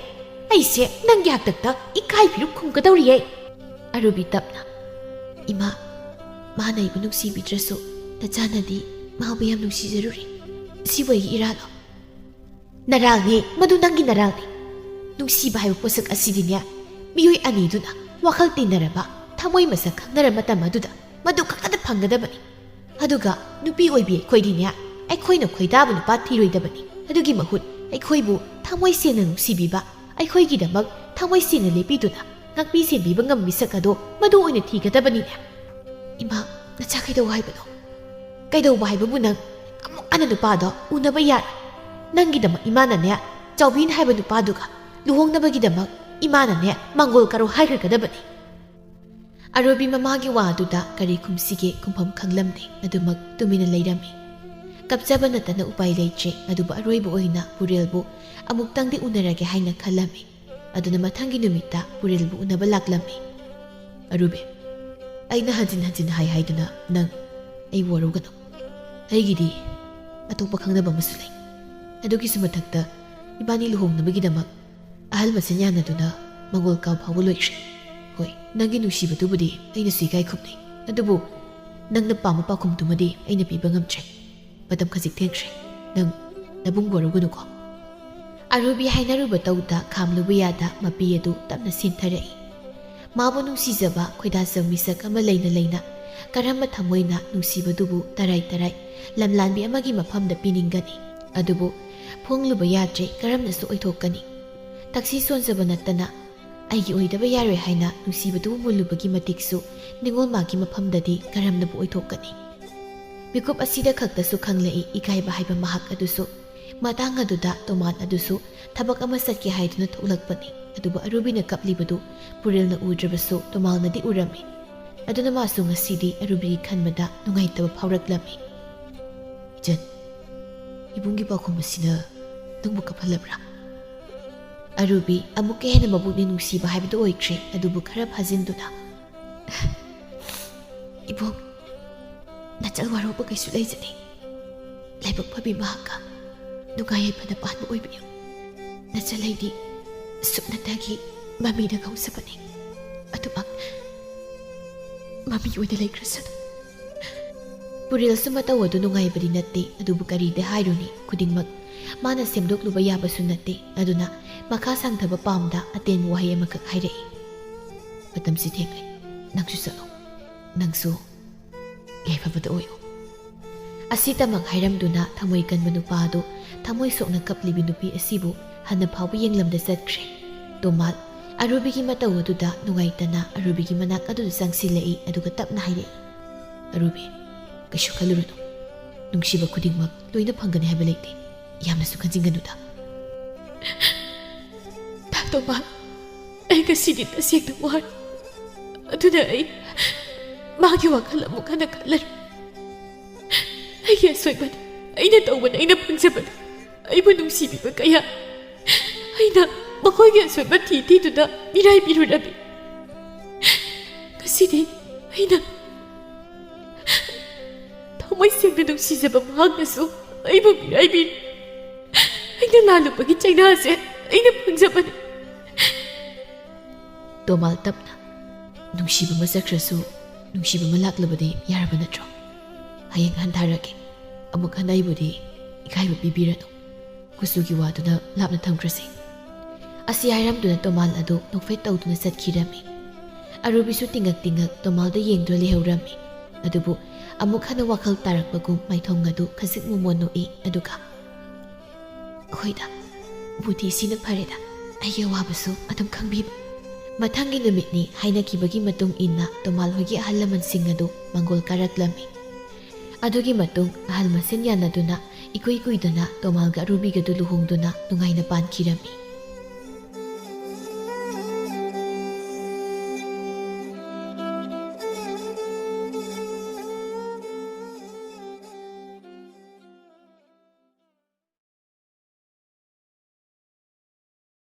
ꯑꯩꯁꯦ ꯅꯪꯒꯤ ꯍꯥꯛꯇꯛꯇ ꯏꯀꯥꯏ ꯐꯤꯔꯨꯛ ꯈꯨꯝꯒꯗꯧꯔꯤꯌꯦ꯫" ꯑꯔꯨꯕꯤ ꯇꯞꯅ, "ꯏꯃꯥ, ꯃꯥꯅ ꯑꯩꯕꯨ ꯅꯨꯡꯁꯤꯕꯤꯗ꯭ꯔꯁꯨ ꯅꯆꯥꯅꯗꯤ ꯃꯥꯕꯨ ꯌꯥꯝ ꯅꯨꯡꯁꯤꯖꯔꯨꯔꯦ꯫ ꯁꯤꯕꯨ ꯑꯩꯒꯤ ꯏꯔꯥꯜꯂꯣ?" "ꯅꯔꯥꯜꯅꯦ, ꯃꯗꯨ ꯅꯪꯒꯤ ꯅꯔꯥꯜꯅꯦ꯫ ꯅꯨꯡꯁꯤꯕ ꯍꯥꯏꯕ ꯄꯣꯠꯁꯛ ꯑꯁꯤꯗꯤꯅꯦ, ꯃꯤꯑꯣꯏ ꯑꯅꯤꯗꯨꯅ ꯋꯥꯈꯜ ꯇꯤꯟꯅꯔꯕ, ꯊꯃꯣꯏ ꯃꯁꯛ ꯈꯪꯅꯔꯕ ꯃꯇꯝ ꯑꯗꯨꯗ ꯃꯗꯨ ꯈꯛꯇꯗ ꯐꯪꯒꯗꯕꯅꯤ꯫ ꯑꯗꯨꯒ ꯅꯨꯄꯤ ꯑꯣꯏꯕꯤ ꯑꯩꯈꯣꯏꯗꯤꯅꯦ, ꯑꯩꯈꯣꯏꯅ ꯈꯣꯏꯗꯥꯕ ꯅꯨꯄꯥ ꯊꯤꯔꯣꯏꯗꯕꯅꯤ꯫ ꯑꯗꯨꯒꯤ ꯃꯍꯨꯠ ꯑꯩꯈꯣꯏꯕꯨ ꯊꯃꯣꯏ ꯁꯦꯡꯅ ꯅꯨꯡꯁꯤꯕꯤꯕ, ꯑꯩꯈꯣꯏꯒꯤꯗꯃꯛ ꯊꯃꯣꯏ ꯁꯦꯡꯅ ꯂꯦꯞꯄꯤꯗꯨꯅ ꯉꯥꯛꯄꯤ ꯁꯦꯟꯕꯤꯕ ꯉꯝꯕ ꯃꯤꯁꯛ ꯑꯗꯣ ꯃꯗꯨ ꯑꯣꯏꯅ ꯊꯤꯒꯗꯕꯅꯤꯅꯦ꯫" "ꯏꯃꯥ, ꯅꯆꯥ ꯀꯩꯗꯧ ꯍꯥꯏꯕꯅꯣ?" "ꯀꯩꯗꯧꯕ ꯍꯥꯏꯕꯕꯨ ꯅꯪ ꯑꯃꯨꯛ ꯍꯟꯅ ꯅꯨꯄꯥꯗꯣ ꯎꯅꯕ ꯌꯥꯔꯣꯏ꯫ ꯅꯪꯒꯤꯗꯃꯛ ꯏꯃꯥꯅꯅꯦ, ꯆꯥꯎꯕꯤꯟ ꯍꯥꯏꯕ ꯅꯨꯄꯥꯗꯨꯒ ꯂꯨꯍꯣꯡꯅꯕꯒꯤꯗꯃꯛ ꯏꯃꯥꯅꯅꯦ ꯃꯥꯡꯒꯣꯜ ꯀꯥꯔꯣ ꯍꯥꯏꯈ꯭ꯔꯒꯗꯕꯅꯤ꯫" ꯑꯔꯣꯕꯤ ꯃꯃꯥꯒꯤ ꯋꯥ ꯑꯗꯨꯗ ꯀꯔꯤ ꯈꯨꯝꯁꯤꯒꯦ ꯈꯨꯝꯐꯝ ꯈꯪꯂꯝꯗꯦ꯫ ꯑꯗꯨꯃꯛ ꯇꯨꯃꯤꯟꯅ ꯂꯩꯔꯝꯃꯤ꯫ ꯀꯞꯆꯕ ꯅꯠꯇꯅ ꯎꯄꯥꯏ ꯂꯩꯇ꯭ꯔꯦ꯫ ꯑꯗꯨꯕꯨ ꯑꯔꯣꯏꯕ ꯑꯣꯏꯅ ꯄꯨꯔꯦꯜꯕꯨ ꯑꯃꯨꯛꯇꯪꯗꯤ ꯎꯅꯔꯒꯦ ꯍꯥꯏꯅ ꯈꯜꯂꯝꯃꯤ꯫ ꯑꯗꯨꯅ ꯃꯊꯪꯒꯤ ꯅꯨꯃꯤꯠꯇ ꯄꯨꯔꯦꯜꯕꯨ ꯎꯅꯕ ꯂꯥꯛꯂꯝꯃꯤ꯫ "ꯑꯔꯨꯕꯤ, ꯑꯩꯅ ꯍꯟꯖꯤꯟ ꯍꯟꯖꯤꯟ ꯍꯥꯏ ꯍꯥꯏꯗꯨꯅ ꯅꯪ ꯑꯩꯕꯨ ꯋꯥꯔꯧꯒꯅꯨ꯫ ꯑꯩꯒꯤꯗꯤ ꯑꯇꯣꯞꯄ ꯈꯪꯅꯕ ꯑꯃꯁꯨ ꯂꯩ꯫ ꯑꯗꯨꯒꯤꯁꯨ ꯃꯊꯛꯇ ꯏꯕꯥꯅꯤ ꯂꯨꯍꯣꯡꯅꯕꯒꯤꯗꯃꯛ ꯑꯍꯜ ꯃꯁꯦꯟ ꯌꯥꯅꯗꯨꯅ ꯃꯥꯡꯒꯣꯜ ꯀꯥꯎ ꯐꯥꯎꯕ ꯂꯣꯏꯈ꯭ꯔꯦ꯫ ꯍꯣꯏ, ꯅꯪꯒꯤ ꯅꯨꯡꯁꯤꯕꯗꯨꯕꯨꯗꯤ ꯑꯩꯅꯁꯨ ꯏꯀꯥꯏ ꯈꯨꯝꯅꯩ, ꯑꯗꯨꯕꯨ ꯅꯪꯅ ꯄꯥꯝꯕ ꯄꯥꯎꯈꯨꯝꯗꯨꯃꯗꯤ ꯑꯩꯅ ꯄꯤꯕ ꯉꯝꯗ꯭ꯔꯦ꯫ ꯃꯇꯝ ꯈꯖꯤꯛ ꯊꯦꯡꯈ꯭ꯔꯦ꯫ ꯅꯪ ꯅꯕꯨꯡ ꯋꯥꯔꯧꯒꯅꯨꯀꯣ꯫" ꯑꯔꯨꯕꯤ ꯍꯥꯏꯅꯔꯨꯕ ꯇꯧꯗ ꯈꯥꯝꯂꯨꯕ ꯌꯥꯗ ꯃꯄꯤ ꯑꯗꯨ ꯇꯞꯅ ꯁꯦꯟꯊꯔꯛꯏ꯫ ꯃꯥꯕꯨ ꯅꯨꯡꯁꯤꯖꯕ ꯈꯣꯏꯗꯥꯖꯕ ꯃꯤꯁꯛ ꯑꯃ ꯂꯩꯅ ꯂꯩꯅ ꯀꯔꯝꯕ ꯊꯃꯣꯏꯅ ꯅꯨꯡꯁꯤꯕꯗꯨꯕꯨ ꯇꯔꯥꯏ ꯇꯔꯥꯏ ꯂꯝꯂꯥꯟꯕꯤ ꯑꯃꯒꯤ ꯃꯐꯝꯗ ꯄꯤꯅꯤꯡꯒꯅꯤ? ꯑꯗꯨꯕꯨ ꯐꯣꯡꯂꯨꯕ ꯌꯥꯗ꯭ꯔꯦ, ꯀꯔꯝꯅꯁꯨ ꯑꯣꯏꯊꯣꯛꯀꯅꯤ? ꯇꯛꯁꯤ ꯁꯣꯟꯖꯕ ꯅꯠꯇꯅ ꯑꯩꯒꯤ ꯑꯣꯏꯗꯕ ꯌꯥꯔꯣꯏ ꯍꯥꯏꯅ ꯅꯨꯡꯁꯤꯕꯗꯨꯕꯨ ꯃꯨꯜꯂꯨꯕꯒꯤ ꯃꯇꯤꯛꯁꯨ ꯅꯤꯡꯉꯣꯜ ꯃꯥꯒꯤ ꯃꯐꯝꯗꯗꯤ ꯀꯔꯝꯅꯕꯨ ꯑꯣꯏꯊꯣꯛꯀꯅꯤ? ꯃꯤꯀꯨꯞ ꯑꯁꯤꯗ ꯈꯛꯇꯁꯨ ꯈꯪꯂꯛꯏ ꯏꯀꯥꯏꯕ ꯍꯥꯏꯕ ꯃꯍꯥꯛ ꯑꯗꯨꯁꯨ꯫ ꯃꯇꯥꯡ ꯑꯗꯨꯗ ꯇꯣꯃꯥꯟ ꯑꯗꯨꯁꯨ ꯊꯕꯛ ꯑꯃ ꯆꯠꯀꯦ ꯍꯥꯏꯗꯨꯅ ꯊꯣꯛꯂꯛꯄꯅꯤ꯫ ꯑꯗꯨꯕꯨ ꯑꯔꯨꯕꯤꯅ ꯀꯞꯂꯤꯕꯗꯨ ꯄꯨꯔꯦꯜꯅ ꯎꯗ꯭ꯔꯕꯁꯨ ꯇꯣꯃꯥꯜꯅꯗꯤ ꯎꯔꯝꯃꯤ꯫ ꯑꯗꯨꯅ ꯃꯥꯁꯨ ꯉꯁꯤꯗꯤ ꯑꯔꯨꯕꯤꯒꯤ ꯈꯟꯕꯗ ꯅꯨꯡꯉꯥꯏꯇꯕ ꯐꯥꯎꯔꯛꯂꯝꯃꯤ꯫ "ꯏꯆꯟ, ꯏꯕꯨꯡꯒꯤ ꯄꯥꯎꯈꯨꯝ ꯑꯁꯤꯅ ꯅꯪꯕꯨ ꯀꯞꯍꯜꯂꯕ꯭ꯔꯥ?" ꯑꯔꯨꯕꯤ ꯑꯃꯨꯛꯀ ꯍꯦꯟꯅ ꯃꯕꯨꯛꯅꯤꯡ ꯅꯨꯡꯁꯤꯕ ꯍꯥꯏꯕꯗꯨ ꯑꯣꯏꯈ꯭ꯔꯦ, ꯑꯗꯨꯕꯨ ꯈꯔ ꯐꯥꯖꯤꯟꯗꯨꯅ, "ꯏꯕꯨꯡ, ꯅꯆꯜ ꯋꯥꯔꯧꯕ ꯀꯩꯁꯨ ꯂꯩꯖꯗꯦ꯫ ꯂꯥꯏꯕꯛ ꯐꯕꯤ ꯃꯍꯥꯛꯀ ꯅꯨꯡꯉꯥꯏ ꯌꯥꯏꯐꯅ ꯄꯥꯟꯕ ꯑꯣꯏꯕꯤꯌꯨ꯫ ꯅꯆꯜ ꯑꯩꯗꯤ ꯁꯨꯞꯅꯇꯒꯤ ꯃꯃꯤꯗ ꯉꯥꯎꯖꯕꯅꯤ꯫ ꯑꯗꯨꯃꯛ ꯃꯃꯤ ꯑꯣꯏꯅ ꯂꯩꯈ꯭ꯔꯁꯅꯨ꯫" ꯄꯨꯔꯦꯜꯁꯨ ꯃꯇꯧ ꯑꯗꯨ ꯅꯨꯡꯉꯥꯏꯕꯗꯤ ꯅꯠꯇꯦ, ꯑꯗꯨꯕꯨ ꯀꯔꯤꯗꯤ ꯍꯥꯏꯔꯨꯅꯤ, ꯈꯨꯗꯤꯡꯃꯛ ꯃꯥꯅ ꯁꯦꯝꯗꯣꯛꯂꯨꯕ ꯌꯥꯕꯁꯨ ꯅꯠꯇꯦ꯫ ꯑꯗꯨꯅ ꯃꯈꯥ ꯁꯥꯡꯊꯕ ꯄꯥꯝꯗ ꯑꯇꯦꯟꯕ ꯋꯥꯍꯩ ꯑꯃꯈꯛ ꯍꯥꯏꯔꯛꯏ꯫ "ꯃꯇꯝꯁꯤ ꯊꯦꯡꯂꯦ, ꯅꯪꯁꯨ ꯆꯠꯂꯣ, ꯅꯪꯁꯨ ꯌꯥꯏꯐꯕꯗ ꯑꯣꯏꯌꯨ꯫" ꯑꯁꯤꯇꯃꯛ ꯍꯥꯏꯔꯝꯗꯨꯅ ꯊꯃꯣꯏ ꯀꯟꯕ ꯅꯨꯄꯥ ꯑꯗꯨ ꯊꯃꯣꯏ ꯁꯣꯛꯅ ꯀꯞꯂꯤꯕꯤ ꯅꯨꯄꯤ ꯑꯁꯤꯕꯨ ꯍꯟꯅ ꯐꯥꯎꯕ ꯌꯦꯡꯂꯝꯗ ꯆꯠꯈ꯭ꯔꯦ꯫ ꯇꯣꯃꯥꯜ ꯑꯔꯨꯕꯤꯒꯤ ꯃꯇꯧ ꯑꯗꯨꯗ ꯅꯨꯡꯉꯥꯏꯇꯅ ꯑꯔꯨꯕꯤꯒꯤ ꯃꯅꯥꯛ ꯑꯗꯨꯗ ꯆꯪꯁꯤꯜꯂꯛꯏ, ꯑꯗꯨꯒ ꯇꯞꯅ ꯍꯥꯏꯔꯛꯏ, "ꯑꯔꯨꯕꯤ, ꯀꯩꯁꯨ ꯈꯜꯂꯨꯔꯅꯨ꯫ ꯅꯨꯡꯁꯤꯕ ꯈꯨꯗꯤꯡꯃꯛ ꯂꯣꯏꯅ ꯐꯪꯒꯅꯤ ꯍꯥꯏꯕ ꯂꯩꯇꯦ꯫ ꯌꯥꯝꯅꯁꯨ ꯈꯟꯖꯤꯟꯒꯅꯨꯗ꯫" "ꯇꯥ ꯇꯣꯃꯥꯜ, ꯑꯩ ꯉꯁꯤꯗꯤ ꯇꯁꯦꯡꯅ ꯋꯥꯔꯦ꯫ ꯑꯗꯨꯅ ꯑꯩ ꯃꯥꯒꯤ ꯋꯥꯈꯜ ꯑꯃꯨꯛ ꯍꯟꯅ ꯈꯜꯂꯔꯣꯏ꯫ ꯑꯩꯒꯤ ꯑꯁꯣꯏꯕꯅꯤ, ꯑꯩꯅ ꯇꯧꯕꯅꯤ, ꯑꯩꯅ ꯐꯪꯖꯕꯅꯤ꯫ ꯑꯩꯕꯨ ꯅꯨꯡꯁꯤꯕꯤꯕ ꯀꯌꯥ ꯑꯩꯅ ꯃꯈꯣꯏꯒꯤ ꯑꯁꯣꯏꯕ ꯊꯤ ꯊꯤꯗꯨꯅ ꯃꯤꯔꯥꯏꯕꯤꯔꯨꯔꯕꯤ꯫ ꯉꯁꯤꯗꯤ ꯑꯩꯅ ꯊꯃꯣꯏ ꯁꯦꯡꯅ ꯅꯨꯡꯁꯤꯖꯕ ꯃꯍꯥꯛꯅꯁꯨ ꯑꯩꯕꯨ ꯃꯤꯔꯥꯏꯕꯤꯔꯤ꯫ ꯑꯩꯅ ꯂꯥꯜꯂꯨꯕꯒꯤ ꯆꯩꯅꯥꯁꯦ ꯑꯩꯅ ꯐꯪꯖꯕꯅꯤ꯫" ꯇꯣꯃꯥꯜ ꯇꯞꯅ, "ꯅꯨꯡꯁꯤꯕ ꯑꯃ ꯆꯠꯈ꯭ꯔꯁꯨ ꯅꯨꯡꯁꯤꯕ ꯑꯃ ꯂꯥꯛꯂꯕꯗꯤ ꯌꯥꯔꯕ ꯅꯠꯇ꯭ꯔꯣ? ꯍꯌꯦꯡ ꯍꯟꯊꯔꯒꯦ꯫ ꯑꯃꯨꯛ ꯍꯟꯅ ꯑꯩꯕꯨꯗꯤ ꯏꯀꯥꯏꯕ ꯄꯤꯕꯤꯔꯅꯨ꯫ ꯀꯨꯆꯨꯒꯤ ꯋꯥꯗꯨꯅ ꯂꯥꯞꯅ ꯊꯝꯈ꯭ꯔꯁꯤ꯫" ꯑꯁꯤ ꯍꯥꯏꯔꯝꯗꯨꯅ ꯇꯣꯃꯥꯜ ꯑꯗꯨ ꯅꯣꯛꯐꯦꯠ ꯇꯧꯗꯨꯅ ꯆꯠꯈꯤꯔꯝꯃꯤ꯫ ꯑꯔꯨꯕꯤꯁꯨ ꯇꯤꯡꯉꯛ ꯇꯤꯡꯉꯛ ꯇꯣꯃꯥꯜꯗ ꯌꯦꯡꯗꯨꯅ ꯂꯩꯍꯧꯔꯝꯃꯤ꯫ ꯑꯗꯨꯕꯨ ꯑꯃꯨꯛ ꯍꯟꯅ ꯋꯥꯈꯜ ꯇꯥꯔꯛꯄꯒꯨꯝ ꯃꯥꯏꯊꯣꯡ ꯑꯗꯨ ꯈꯖꯤꯛ ꯃꯨꯃꯣꯟ ꯅꯣꯛꯏ, ꯑꯗꯨꯒ, ꯍꯣꯏꯗ, ꯕꯨꯙꯤꯁꯤꯅ ꯐꯔꯦꯗ, ꯑꯩꯒꯤ ꯑꯋꯥꯕꯁꯨ ꯑꯗꯨꯝ ꯈꯪꯕꯤꯕ꯫ ꯃꯊꯪꯒꯤ ꯅꯨꯃꯤꯠꯅꯤ ꯍꯥꯏꯅꯈꯤꯕꯒꯤ ꯃꯇꯨꯡ ꯏꯟꯅ ꯇꯣꯃꯥꯜ ꯍꯣꯏꯒꯤ ꯑꯍꯜ ꯂꯃꯟꯁꯤꯡ ꯑꯗꯨ ꯃꯪꯒꯣꯜ ꯀꯥꯔꯛꯂꯝꯃꯤ꯫ ꯑꯗꯨꯒꯤ ꯃꯇꯨꯡ ꯑꯍꯜ ꯃꯁꯦꯟ ꯌꯥꯅꯗꯨꯅ ꯏꯀꯨꯏ ꯀꯨꯏꯗꯅ ꯇꯣꯃꯥꯜꯒ ꯑꯔꯨꯕꯤꯒꯗꯨ ꯂꯨꯍꯣꯡꯗꯨꯅ ꯅꯨꯡꯉꯥꯏꯅ ꯄꯥꯟꯈꯤꯔꯝꯃꯤ꯫